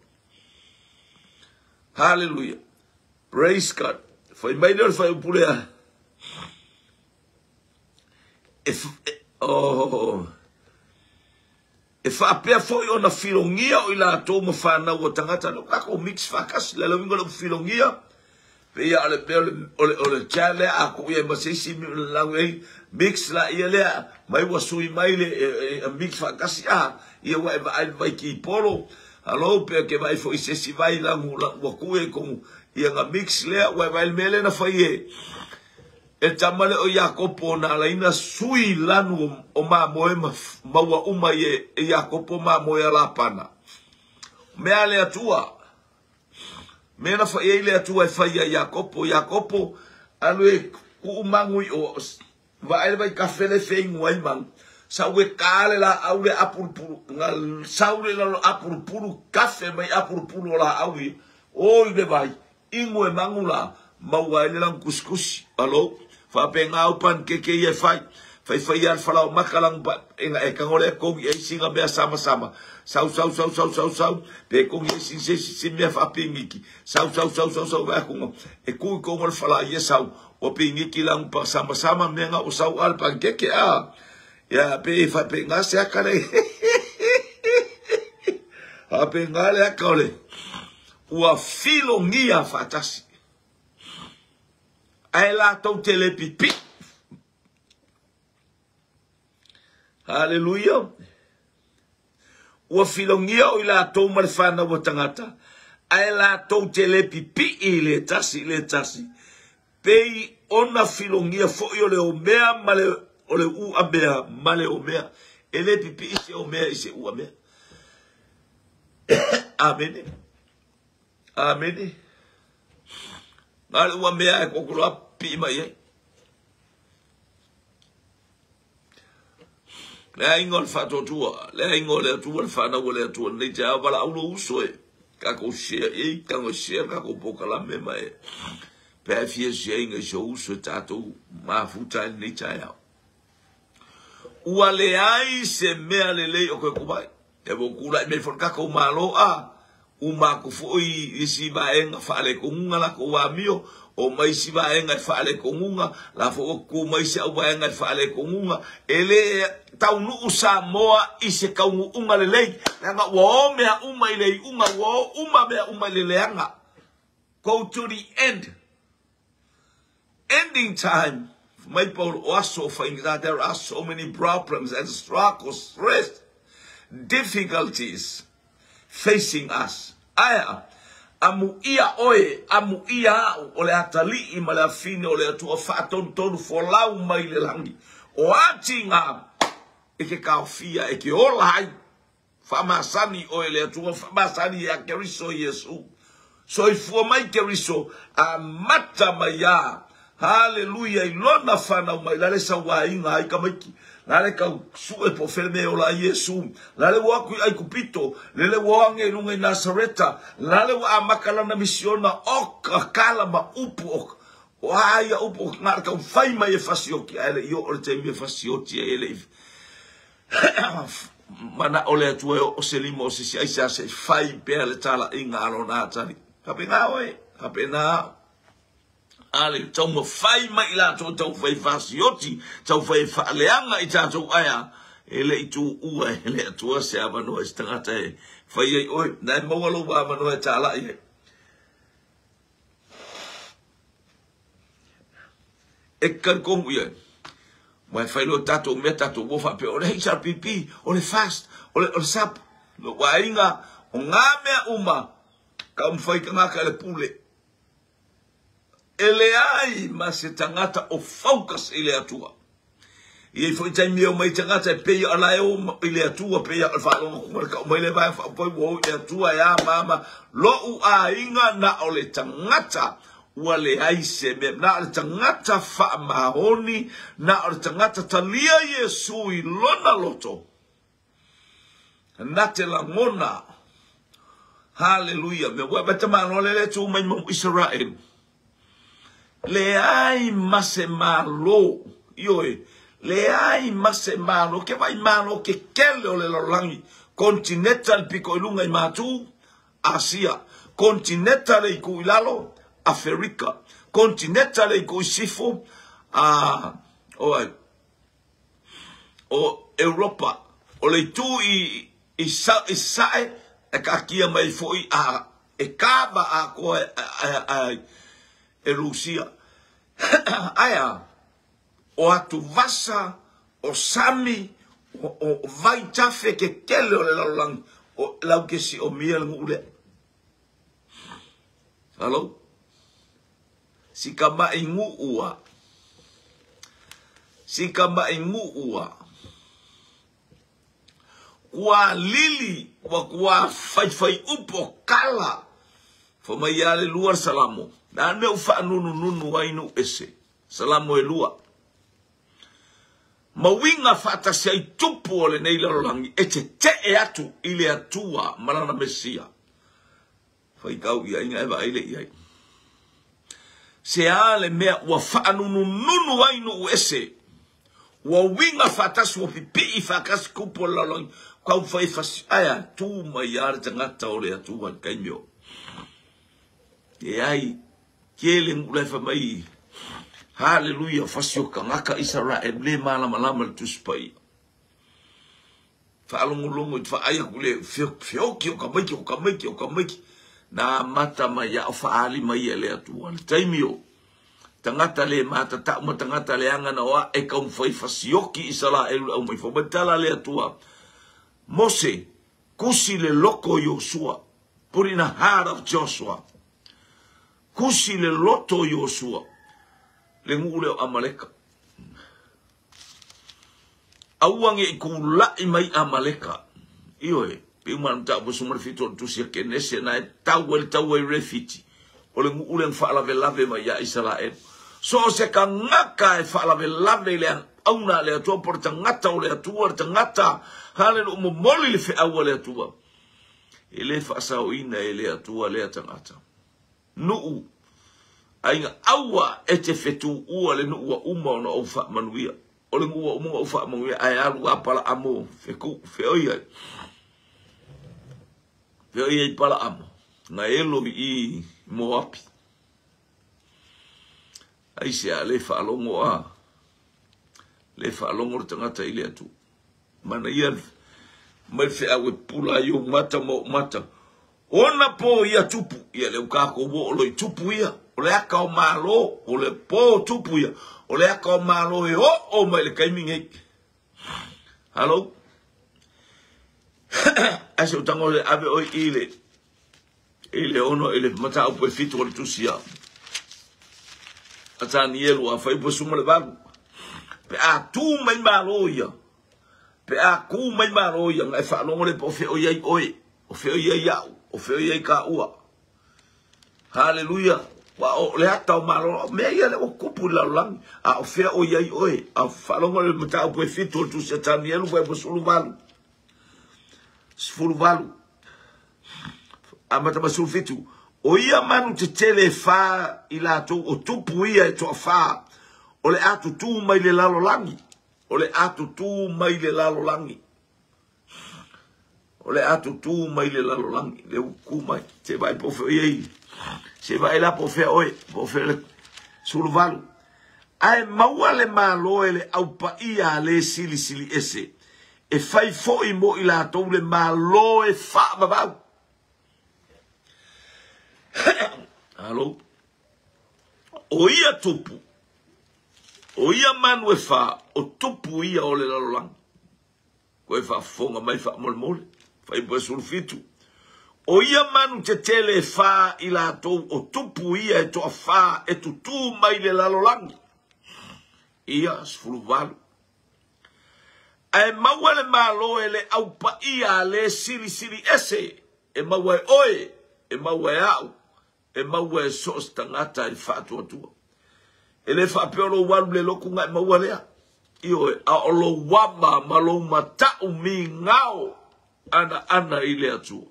Hallelujah. Praise God. Whai mai leo le whai upule a. E whaapea foi ona filogia o i latou ma whanau o tangata. No kako mix whakasi. Le lawinga le filogia. Pe ia o le mea o le cha lea a ku ia ma se isi lau ei mix la ia lea. Mai ua sui mai le mix whakasi a. Ia ua e vaai vai ki polo. Alo pe ke vai foi se si vai langu la ua ku e kongu. Ia nga mix lea ua e vai mele na fai e. E tamale o Iakopo na alaina sui lanu o mamoe maua uma i e Iakopo mamoe a Lapana. Mea le Atua. Mea na fai ei le Atua e fai a Iakopo. Iakopo alu e kuu mangui o vaai le vai kafe le feingu ai mangu. Sau e kale la au le apurupuru. Nga sau le lalo apurupuru kafe mai apurupuru o la au i. Oi le vai. Ingu e mangu la. Maua ai le lang kuskusi. Alo, whape ngā upan ke ke ia whai. Whai whai al whalau makalang pa. Enga e kangole kongi e singa mea sama sama. Sau sau sau sau sau sau. Pe kongi e sin se si mea whapingiki. Sau sau sau sau sau wea kunga. E kui kongo le whala ia sau. O pingiki lang pa sama sama mea ngā o sau al pan ke ke a. Ia pe e whape ngā se akale. Hape ngā le akale. Ua filongia whatasi. Ae latou te le pipi. Haleluia! Ua filogia o i latou ma le fanau a tagata, ae latou te le pipii i le tasi i le tasi, pei ona filogia foi o le omea ma le o le uamea ma le omea. E le pipii se omea i se uamea. Amene. Amene. Na le uamea e kokolo a pipii mai ai. Le aiga o le faatuatua, le aiga o le Atua, le fanau a le Atua, lenei taeao valaau lou uso e tatou share i ai, tago e share tatou polokalame ma e pe a e fia share ina i si ou uso e tatou mafuta ai lenei taeao. Ua leai se mea lelei o toe tumai. E ua tulai mai foi le tatou Malo a uma atu foi isi vaega faaletonuga latou amio, o mai isi vaega e faaletonuga, la foi ua tutu mai isi au vaega e faaletonuga. E le taunuu Samoa i se taunuuga lelei, leaga ua o mea uma i le iuga, ua o uma mea uma i le leaga. Go to the end. Ending time. Mai Paulo, o aso o faigata, there are so many problems and struggles, stress, difficulties facing us. Aea, amuia oe, amuia au, o le atalii ma le afine o le Atua faatonutonu folau mai le lagi. O a tiga e ke kaofia, e ke ola ai. Faamasani oe i le Atua, faamasani ia Keriso Iesu. Soifua mai Keriso, amata mai a. Haleluia i lona fanau mai, la le sauaina ai tamaiti, la le tau sue po o fea le mea e ola ai Iesu, la le ua o atu i Aikupito, lele ua o ane i luga i Nasareta, la le ua amata lana misiona o ka kala ma upu o o a ia upu o na le tau fai mai e fasioti, ae le i oo le taimi e fasioti ai e le i Manao le Atua e oo se lima o se isi aisa se i fai pea le talaiga a lona atalii. Faapena oe, faapena au. A le taumafai mai i latou e taumafai e fasioti, taumafai e faaleaga i tatou aea, e le i tuua e le Atua se avanoa i se tagata e fai ai oe. Na e maua lou avanoa e talai ai. E talitonu i ai. Ua e fai loa tatou mea tatou ua faapea o le HRPP, o le FAST, o le, o le SAP. Lou aiga, o ngā mea uma, taumafai tagata i le pule. E leai ma se tagata o focus i le Atua. E i ai foi taimi e omai tagata e pei o la e o i le Atua, pei o le faalogo atu ma le tau mai le vaega faaopoi ua o i le Atua e a ma a ma lou aiga na o le tagata ua leai se mea, na o le tagata faamaoni, na o le tagata talia Iesu i lona loto. Na te lagona. Haleluia. Mea ua mata malo le le tu mai mo Israel. Leai ma se malo. Ioe. Leai ma se malo. Ke vai malo ke kele o le lalolagi. Continental piko i lunga i matu. Asia. Continental le iku i lalo. Aferika. Continental le iku i sifo. A, oai. O Europa, o le itu i i Sasae e kaatia mai foi a e kava atoa e Rusia. Ae a? O atuvasa, o sami, o vaitafe kekele o le lalolagi, o lau ke siomia le nuu lea. Hello? Si kamaʻi nuu a. Si kamaʻi nuu a. Kua lili ua kua faifai upu o kala. Fai mai ia le lua le Salamo. Le a le mea ua faanunununu ai nuu ese. Salamo e lua. Ma uiga faatasi ai tupu o lenei lalolagi e tetee atu i le Atua ma lana Mesia. Faitau i ai na e vaai le i ai. Se a le mea ua faanunununu ai nuu ese, ua uiga faatasi, ua pipii faatasi kupu o le lalolagi, kau fai fasi, ae a tu mai a le tagata o le Atua i le taimi o. E ai, kele nuu la e fai mai, Haleluia, fasi o tagata Isaraelu le malamalama i le Tusi Paia. Faalogologo i te vaai atu le feoki o tamaiti, o tamaiti, o tamaiti. Na amata mai au faali mai e le Atua. Le taimi o Tagata le matatau ma tagata leaga na o a'e taumafai fasioki Isaraelu le aumai fai mai tala a le Atua, Mose, kusi le loko o Iosua, put in the heart of Joshua, kusi le loto o Iosua, le nuu lea o Amaleka. Aua ne i kula'i mai Amaleka. Ioe, pei uma na mataupu 17 o le tusi a Kenese na e tau ai le taua i Refiti, o le nuu lea na faalavelave mai ia Isaraelu. So o se tagata e faalavelave i le auna a le Atua po o le tagata o le Atua, le tagata, haleluia, momoli le feau a le Atua, e le faasaoina e le Atua lea tagata. Nuu, aiga, aua e te fetuua le nuu ua uma ona ou faamanuia. O le nuu ua uma ona ou faamanuia, ae alu a Palaamo feku, feoi ai. Feoi ai Palaamo, na elo i Moapi. Ai se a le faalogo a, le faalogo le tagata i le Atua. Mana ia mai feau e pula ai ou mata ma ou mata. Ona po ia tupu, ia le ukako wo o loi tupu ia, o le aka o malo, o le po tupu ia, o le aka o malo e o o mai le kaimi nei. Hello? Ai se utango le ave oi i le, i le ono, i le mataupu e 7 o le tusi a. A Tanielu a fai po suma le valu. Pe a tu mai malo ia. Pe a ku mai malo ia, ngai whaalongo le po wheo iai oe. O wheo iai au, o wheo iai ka ua. Hallelujah. Wa o le ata o malo, mea ia le o kupu i lalolagi. A o wheo iai oe. A whaalongo le mataupu e 7 o le tusi a Tanielu fai po sulu valu. 18. A mata ma 17. O ia manu te tele e wha i lātou, o tupu ia e toa wha, o le atu tū mai le lalolagi. O le atu tū mai le lalolagi. O le atu tū mai le lalolagi. Le uku mai. Se vai po wheo iei. Se vai la po wheo oe. Po wheo le 18. Ae maua le malo e le aupaia a le silisili ese. E whai foi mo i lātou le malo e whaavavau. Hello? O ia tupu. O ia manu e wha, o tupu ia o le lalolagi. Koe whaafonga mai whaamolemole. Whai po e 17. O ia manu te tele e wha i lātou, o tupu ia e toa wha e tutu mai le lalolagi. Ia 18. Ae maua le malo e le aupaia a le silisili ese. E maua e oe, e maua e au, e maua e so o se tagata e whaatuatua. E le whaapeo lo walu le loku ngai maua lea. Ioe, a o lo wama ma lo matau mi ngao ana ana i le Atua.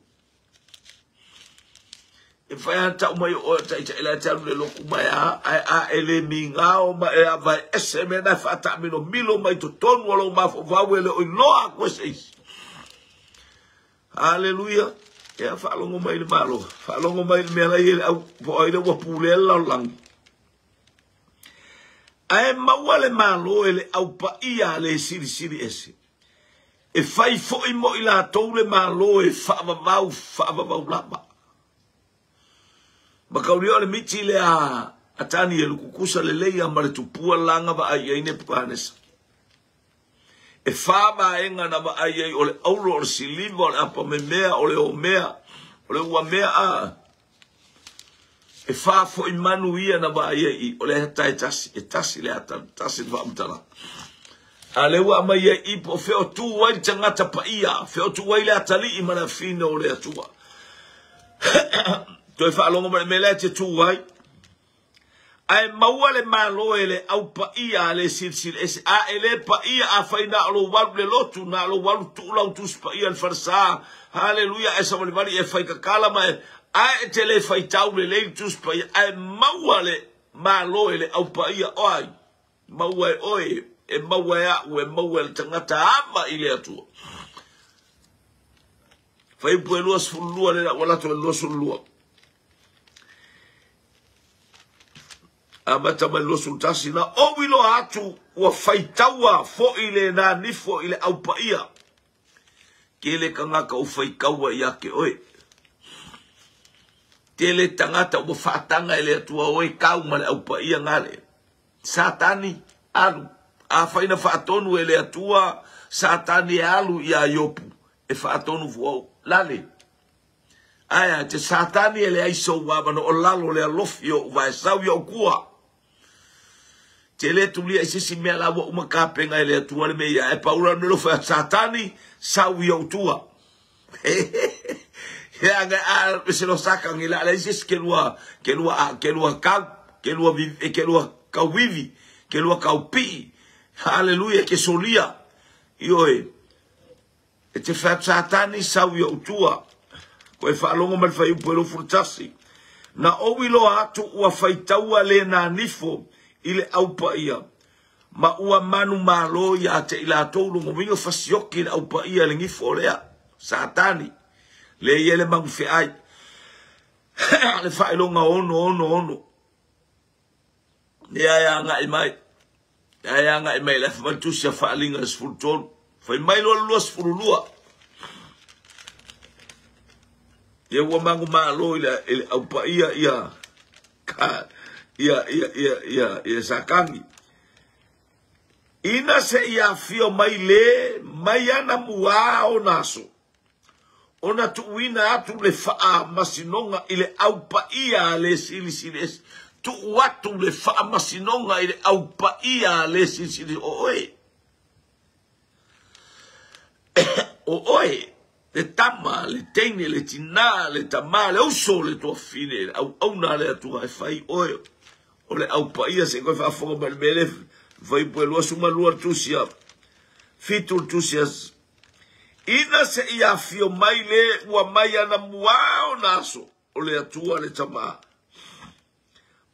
E whai ana tau mai o tai tai le atu le loku mai a, ai a e le mi ngao ma e a vai ese me na whaata milo milo mai to tonu o lo mafo vau e le oi loa koe se isi. Hallelujah. Ea whaalongo mai le malo. Whaalongo mai le mea lai e le au po ai le ua pule lalolagi. Ae maua le malo e le aupaia a le silisili ese. E whai foi mo i lātou le malo e whaavavau, whaavavau lava. Makauria o le miti le a Tanielu kukusa le leia ma le tupua langa wa ai ai Nebukanesa. E wha maenga na wa ai ai o le auro, o le siliva, o le apamemea, o le omea, o le uamea a. E wha foi manu ia na wa ai ai, o le hata e tasi le hata, tasi le whaamtala. A le ua mai ai ipo, wheo tū ai le tangata paia, wheo tū ai le atalii mana whina o le atua. Toi whaalongo ma le mea te tū ai. Ae maua le malo e le aupaia a le silisili ese. A e le paia a whai nā o lo walu le lotu, nā o lo walu tuulau tusi paia le wharasa. Hallelujah, e savalivali e whai kakala mai. Ae te le whai tau le leili tusi paia. Ae maua le malo e le aupaia oai. Maua e oe, e maua e au, e maua e le tangata ama i le atua. Whai pu e 22 le la walato e 22. A mata mai 21 na o wilo atu ua whaitaua fo i le nā nifo i le aupaia. Ke le kangaka o whaikaua i ake oe. Tele tagata ua faataga e le Atua o e kau ma le aupaia gale. Satani, alu. Afai na faatonu e le Atua, Satani e alu ia Iopu, e faatonu fuau. Lale. Aia, te Satani e le aiso ua mano o lalo le alofi o uvae sau i o kua. Te le tulia i sisi mea la ua uma kapenga e le Atua le mea e paura me lofa Satani, sau i o tua. Ia nga a se lo saka ngi la le sisi ke lua kau, ke lua vivi, ke lua kauivi, ke lua kaupi. Hallelujah, ke solia. Ioe. E te whap Satani sau i o tua. Ko e whaalongo mai whai upu e lofu tasi. Na owiloa atu ua whaitaua le nā nifo i le aupa ia. Ma ua manu malo ia te ila tolu mo winga fasioki le aupa ia le ngifo lea. Satani. Le iele mangu feai. Le whailonga ono ono ono. Le aia ngai mai. Aia ngai mai le whamantusia whaalinga le sfulutolu. Whai mai lua lua sfululua. Ia ua mangu malo i le aupa ia ia ka ia ia ia ia ia sakangi. Ina se ia fio mai le mai ana mua o naso. Ona tuuina atu le faamasinoga i le aupaia le silisili ese. Tuu atu le faamasinoga i le aupaia le silisili o oe. O oe. Le tama, le teine, le tina, le tama, le uso, le tuafine, le au auna le atua e fai oe. O le aupaia se koe faafoga mai le mele, fai pue lua suma lua tusia, fitu tusia. Ina se ia fio mai le ua mai ana mua o naso, o le atua le tama.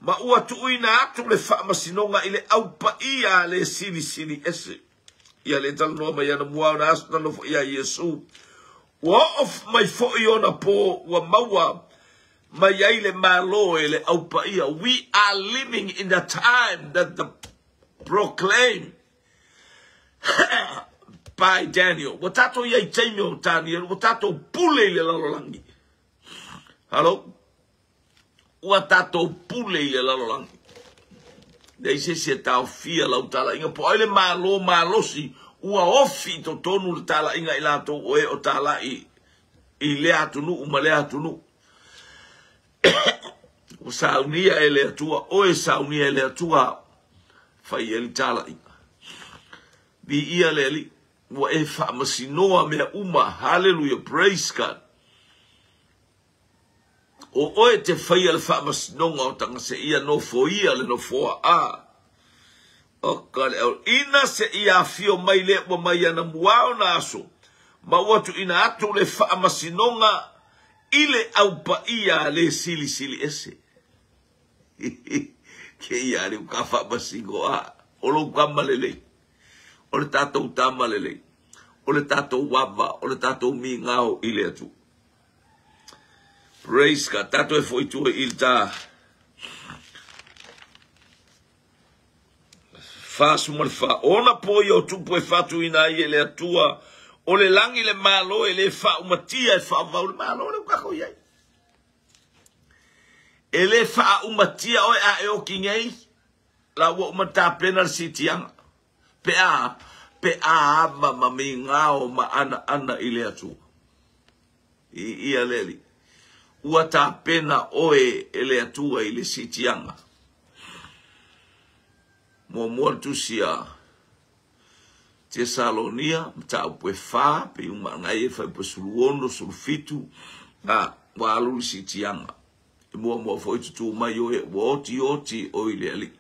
Ma ua tuuina atu le faamasinoga i le aupaia le silisili ese. Ia le talanoa mai ana mua o naso na nofo ia Iesu. Ua oo mai foi ona po ua maua mai ai le malo e le aupaia. We are living in the time that the proclaim by Daniel. Ua tatou ia i taimi o Daniel, ua tatou pule i le lalolagi. Hello? Ua tatou pule i le lalolagi. Nei se se taofia lau talaiga po ai le malo malosi. Ua ofi i totonu le talaiga i latou o e o talai i le atunuu ma le atunuu. Ua saunia e le Atua, oe saunia e le Atua, fai e le talaiga. Vi ia le ali, ua e faamasinoa mea uma, hallelujah, praise God. O oe te whaia le faamasinoga o tangase ia nofo ia le nofoa a. O ka le au, ina se ia fio mai le ua mai ana mua o na aso, ma ua tuuina atu le faamasinoga i le aupaia le silisili ese. Ke ia le uka faamasino a, o lou kama lelei, o le tatou tama lelei, o le tatou wava, o le tatou migao i le Atua. Praise God. Tatou e foi tua i le tā. Whāsuma le wha. Ona po i o tupu e whātuina ai e le Atua. O le langi le malo e le whaaumatia e whaavau le malo le ukako iai. E le whaaumatia oe a e oki ngei. La ua umata pena le sitianga. Pe a ava ma mi ngao ma ana ana i le Atua. I ia leli. Ua tā pena oe e le Atua i le sitianga. Mua mua tusia Tesalonia, mta upu e wha, pe uma ngai e whai pa sulu ono, sulu fitu, a wa alu le sitianga. E mua mua foi tutu mai oe, ua oti oti o i le ali.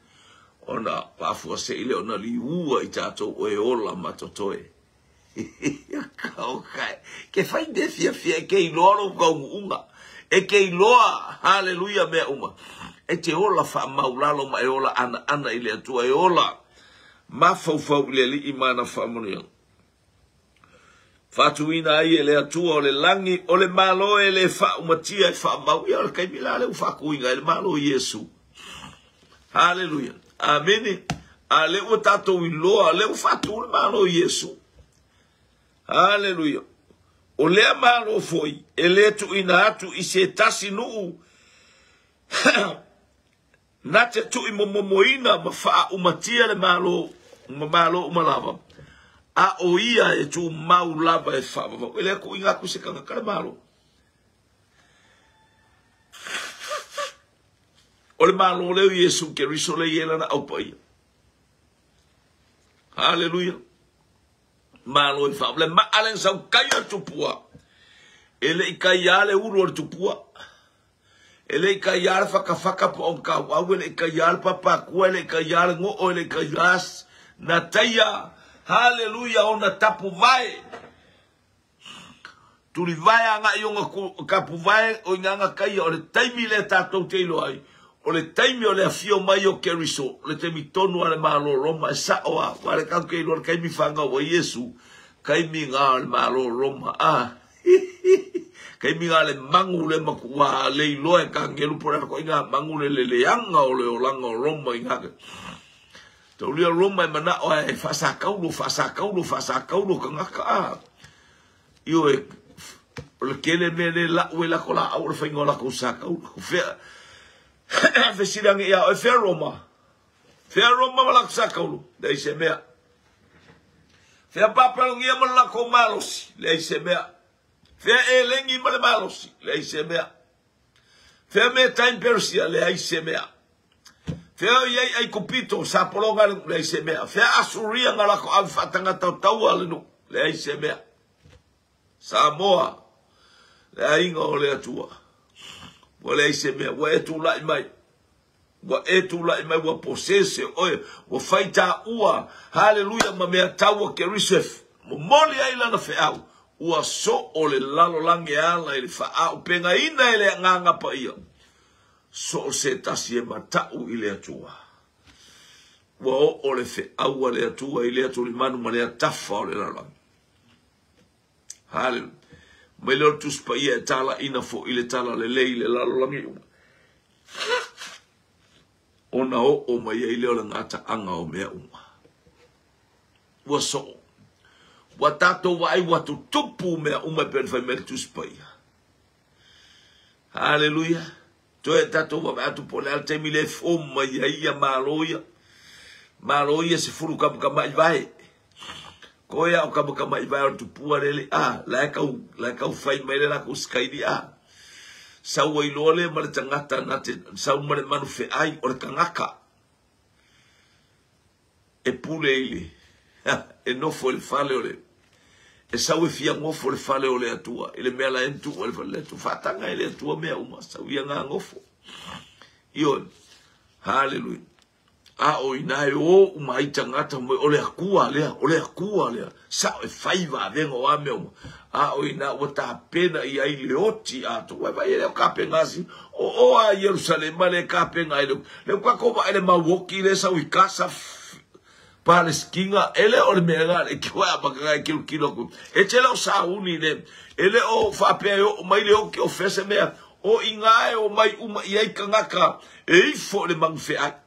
Ona pāfua se ile ona liua i tātou oe ola matotoe. Ke whai de fia fia e ke iloa lo kaungu unga. E ke iloa, hallelujah mea uma. E te ola wha maulalo ma e ola ana ana i le Atua e ola. Ma faufau i le alii mana whaamanuiaga. Faatuina ai e le Atua o le langi, o le malo e le faaumatia e faamau. Ia o le kaimi la le ufakuinga e le malo Iesu. Hallelujah. Amene. A le ua tatou iloa, le ua faatu le malo Iesu. Hallelujah. O lea malo foi, e le tuuina atu i se tasi nuu, Na te tuimomomoina ma faaumatia le Malo ma Malo uma lava, a o ia e tumau lava e faavavau. E le tuuina atu i se tagata le Malo. O le Malo lea o Iesu Keriso lea e i ai lana aupaia. Haleluia. Malo e faa. Le maa le sau kai o le tupua. E le i kai a le ulu o le tupua. E le i kai a le fakafaka po o kauau, e le i kai a le papakua, e le i kai a le goo, e le i kai a na taia. Haleluia, ona tapu vae. Tulivae agai ona tapuvae o ina kaia o le taimi lea tatou te iloa ai. O le taimi o le afio mai o Keriso, o le taimi tonu a le Malo Roma e sao a, ua le tatou te iloa le taimi fanau a Iesu, taimi na o le Malo Roma. Ah, taimi na le magu le matua le iloa e kangelu po le ko ina magu le leleaga o le olaga o Roma ina. Taulia Roma e manao e faasakaulo, faasakaulo, faasakaulo kangaka a. Io e o le kele mea le lau e lako la au le whainga o lako sakaulo. Fea fesilangi ia o fea Roma. Fea Roma ma lako sakaulo. Leai se mea. Fea papalongia ma lako malosi. Leai se mea. Fea elengi ma le malosi. Leai se mea. Fea me time Persia. Leai se mea. Fea o iai ai kupito. Sapologa leai se mea. Fea Asuria nga lako au whaatanga tautaua le nu. Leai se mea. Samoa, le aiga o le Atua. Ua leai se mea, ua e tulai mai. Ua e tulai mai, ua posese oe, ua faita ua. Haleluia, ma mea taua Keriso e momoli ai lana feau. Ua so o le lalolagi ala i le faaupegaina e le agaga paia. So o se tasi e matau i le Atua. Ua oo le feau a le Atua i le atulimanu ma le atafa o le lalolagi. Haleluia. Mai leo Tusi Paia e tala ina fo i le tala lelei le lalolagi uma. Ona oo mai ai lea o le gataaga o mea uma. Ua soo. Ua tatou vaai ua tutupu mea uma e pei ona fai mai le Tusi Paia. Haleluia. Toe tatou vaavaai atu po o le a le taimi lea e fou mai ai ia Malo ia. Malo ia 10 kamakamai vae. Koe a o kamakamai vae o le tupua lele. Ah, la e kau fai mai le lako skaili a. Sau ai loa le ma le tagata na te sau ma le manu feai o le kangaka. E pule i le e nofo i le fale o le e sau e fia ngofo le fale o le Atua i le mea la e tu o le fale le Atua faatanga e le Atua mea uma sau ia ngā ngofo. Io, haleluia. A o ina e o uma ai tagata mo o le Akua lea, o le Akua lea. Sao e fai vavenga o a mea uma. A o ina ua tapena i ai le oti atoa. Ua vai ele o kapenga si. O a Jerusalema le kapenga ai le. Le kako va ele mauoki le sau i kasa Palestina, ele o le mea ngā le kiwa a makanga e kilo kilo ku. E te leo sauni le, ele o whapea o mai le oki o fese mea, o inga e o mai uma i ai kangaka, e ifo le mangwhea.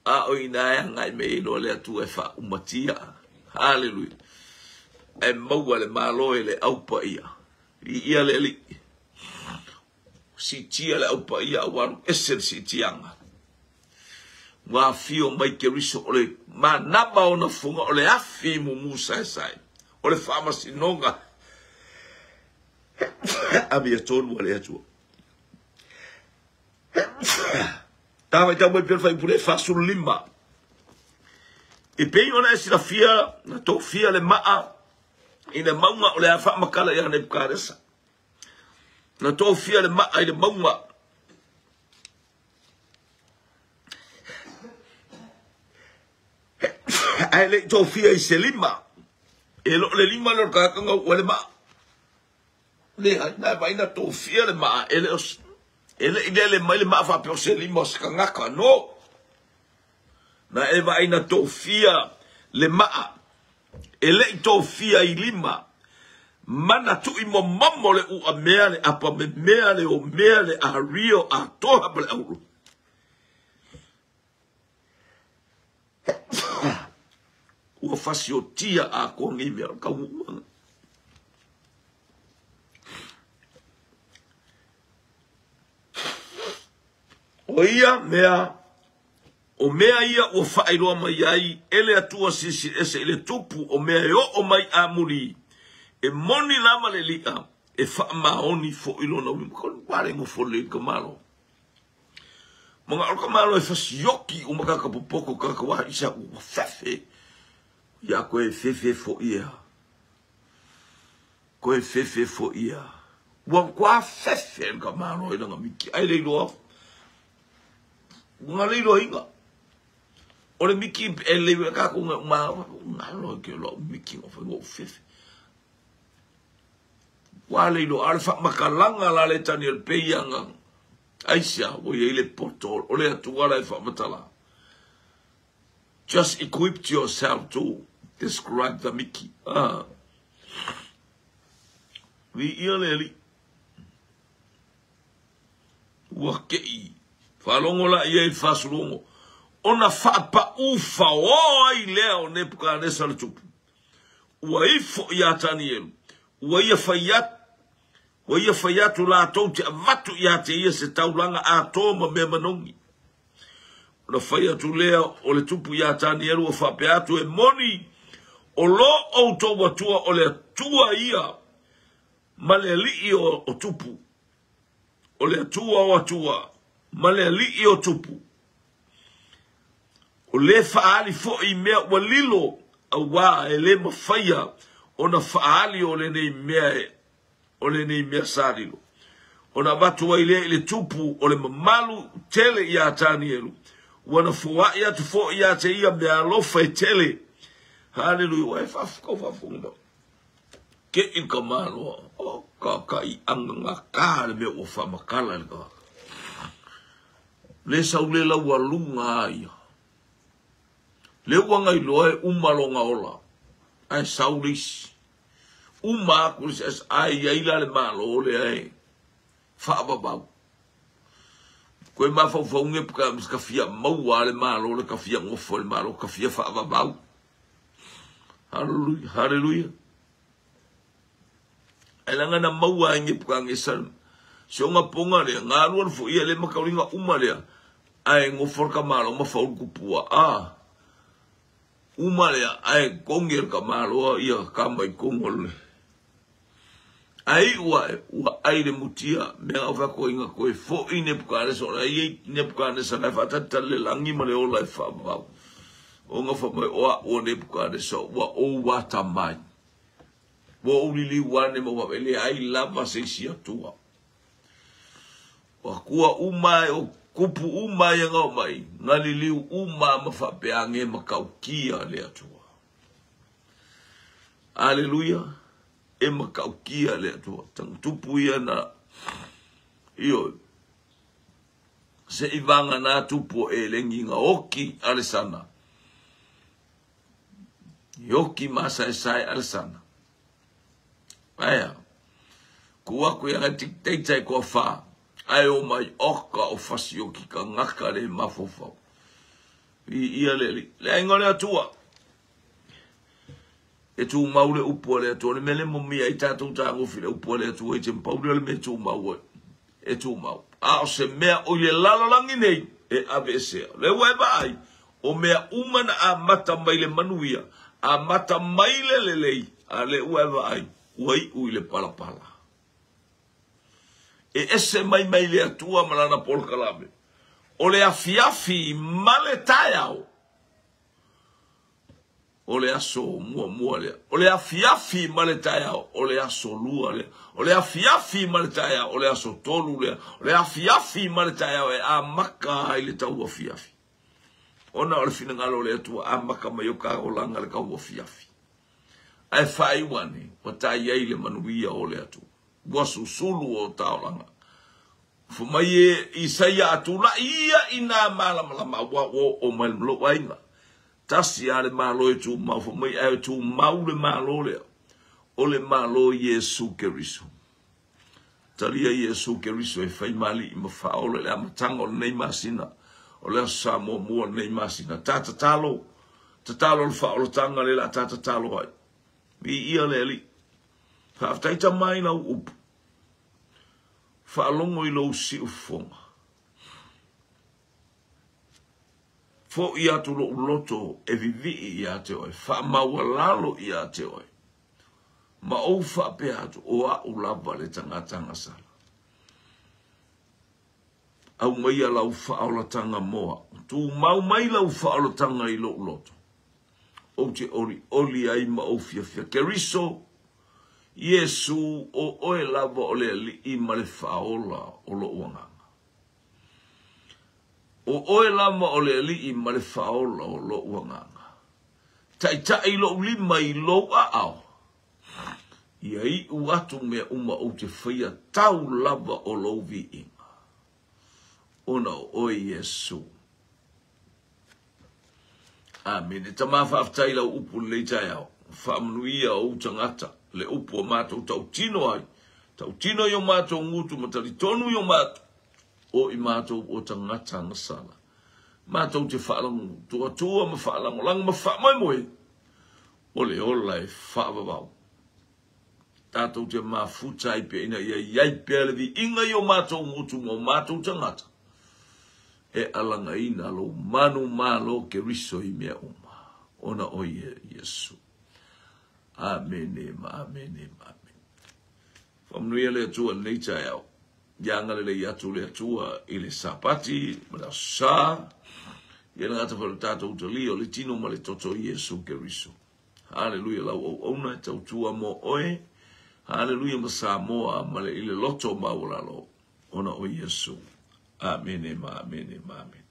A o ina e ngai me ilo le Atua e wha umatia. Haleluia. E maua le malo e le aupa ia. I ia le li. Si tia le aupa ia waru ese si tianga. Ua fio mai Keriso o le manama o na funga o le afi mumu sai sai. O le whamasinoga. Amia tonu a le Atua. Tāwai tau mai pera whaipure 45. E pei ona e silafia na tofia le maa i le maunga o le a whaamakala ia Nebuchadnezzar. Na tofia le maa i le maunga. Ae le tofia i se lima. E lo le lima le kakanga ua le maa. Le hai nai vai na tofia le maa. E le os. E le ile le mai le maa whapeo se lima o se kangaka. No. Na e vai na tofia le maa. E le i tofia i lima. Mana tui mo momo le ua mea le apa me mea le o mea le a rio a toha ma le auro. Ua fasiotia a koa ngi mea o ka uanga. O ia mea, o mea ia ua faailoa mai ai e le Atua Silisili Ese i le tupu o mea e oo mai amuli, e moni lava le li'a, e faamaoni foi lona uiga. Ko le wale ngofo le ka malo. Manga o ka malo e fasioki o makaka popoko ka ka wa isa ua fefe. Ia koe fefe fo ia. Koe fefe fo ia. Ua kua fefe ka malo i langa miki. Ai le iloa. Ua le iloa inga. O le miki e le ka ko nga ma ngalo ke lo miki o fo fefe. Ua le iloa ale fa makalanga la le tani el peianga. Aisia ua iai le poto o le Atua la e faamatala. Just equip yourself to describe the Mickey. Ah. Vi ia le ali. Ua kei. Whalongo la ia i fasulongo. Ona whaapa ufa o ai lea o Nebuchadnezzar le tupu. Ua ifo ia Tanielu. Ua ia whai ua ia fai atu latou te avatu ia te ia se taulaga atoa ma mea manogi. Ona fai atu lea o le tupu ia Tanielu ua faapea atu e moni o lo outou Atua o le Atua ia ma le alii o tupu. O le Atua o Atua ma le alii o tupu. O le faali foi mea ua lilo auā e le mafaia ona faali o lenei mea e o lenei mea sa lilo. Ona avatu ai lea i le tupu o le mamalu tele ia Tanielu. Ua na foai atu foi ia te ia mea alofa e tele. Haleluia. Ua e faafukau faafofoga. Ke i ka maloa. O ka ka i anga ngā kā le mea ua whamakala le ka. Le sau le lau lunga ia. Le ua ngai loa e umalonga ola. Ai sau le isi. Uma aku le se ai ai la le malo le ai. Whaapapau. Koe mafaufauga ka fia maua le malo le ka fia gofo le malo ka fia faavavau. Haleluia, haleluia. Ai laga na maua ai Nebukadnesa se oga poga lea galua le foia le makauliga uma lea ae gofo le kamalo ma faulu kupua a uma lea ae kogi e le kamaloa ia kama i kogo le ai ua ua ai le mutia mea au fakoiga koe fo'i Nebukadnesa o le ai Nebukadnesa na e faatalitali le lagi ma le ola e faavavau oga famai o a'u o Nebukadnesa ua ou atamai ua ou liliu ane ma ua le ai lava se isi Atua. O akua uma e o kupu uma ia ngao mai ngaliliu uma ma faapeage ma kaukia le Atua. Aleluia. E makaukia le Atua. Tupu ia na io se ivanga na tupu e lengi nga oki alesana. Yoki masa e sai alesana. Aia. Kua ku ia tik teitai kua wha. Ai o mai oka o fasi o ki ka ngaka le mafofau. I ia le le ainga le Atua. E tū mau le upu a le Atua. Le mele mo mia i tātou tāgofi le upu a le Atua i te mpauli o le me tū mau e tū mau. A o se mea o i le lalolangi nei e ave e sea. Le ua e vaai o mea uma na a mata mai le manuia, a mata mai le lelei, a le ua e vaai ua iu i le palapala. E ese mai mai le Atua ma lana polokalame. O le afiafi ma le taeao. O le aso mua lea. O le afiafi ma le taeao. O le aso lua lea. O le afiafi ma le taeao. O le aso tolu lea. O le afiafi ma le taeao e amaka ai le tau afiafi. Ona o le finagalo o le Atua amaka mai o ka olanga le kau afiafi. Ae faaiuane ua tai ai le manuia o le Atua. Ua susulu o taolaga. Fomai e Isaia atula ia ina malamalama ua o mai lo aiga. Tasi a le malo e tū mau, fomai e tū mau le malo lea. O le malo Iesu Keriso. Talia Iesu Keriso e whai mali i mawhaola le amatanga o lenei masina. O le aso sa muamua o lenei masina. Tā tatalo, tatalo le whaolatanga le la tā tatalo ai. Vi ia le ali. Whaaftaita mai lau upu. Whaalongo i lou siufonga. Foʻi atu loʻu loto e vivii ia te oe, faamaualalo ia te oe, ma ou faapea atu, o aʻu lava le tagata agasala. Aumaia lau faaolatanga mo aʻu, tumau mai lau faaolatanga i loʻu loto, ou te olioli ai ma ou fiafia. Keriso, Iesu, o oe lava o le Alii ma le Faaola o loʻu agaga. O oe lava o le Alii ma le Faaola o loʻu agaga. Taitai loʻu lima i lou aao, ia iʻu atu mea uma ou te faia tau lava o lou viiga, ona o oe Iesu. Amene. Tama faafetai i lau upu lenei taeao. Faamanuia ou tagata, le upu a matou tautino ai. Tautino i o matou gutu ma talitonu i o matou o i matou o tagata agasala. Matou te faalagatuatua ma faalagolago ma faamoemoe o le ola e faavavau. Tatou te mafuta ai pea ina ia i ai pea le viiga i o matou gutu ma o matou tagata e alagaina lou manu malo Keriso i mea uma, ona o ia Iesu. Amene ma amene ma amene. Faamanuia le Atua i lenei taeao. Ia agalelei atu le Atua i le Sapati ma le Aso Sa, ia le gata foi o le tatou talia o le tino ma le toto i Iesu Keriso. Haleluia lau auauna e tautua mo oe. Haleluia ma Samoa ma le i le loto maualalo ona o Iesu. Amene ma amene ma amene.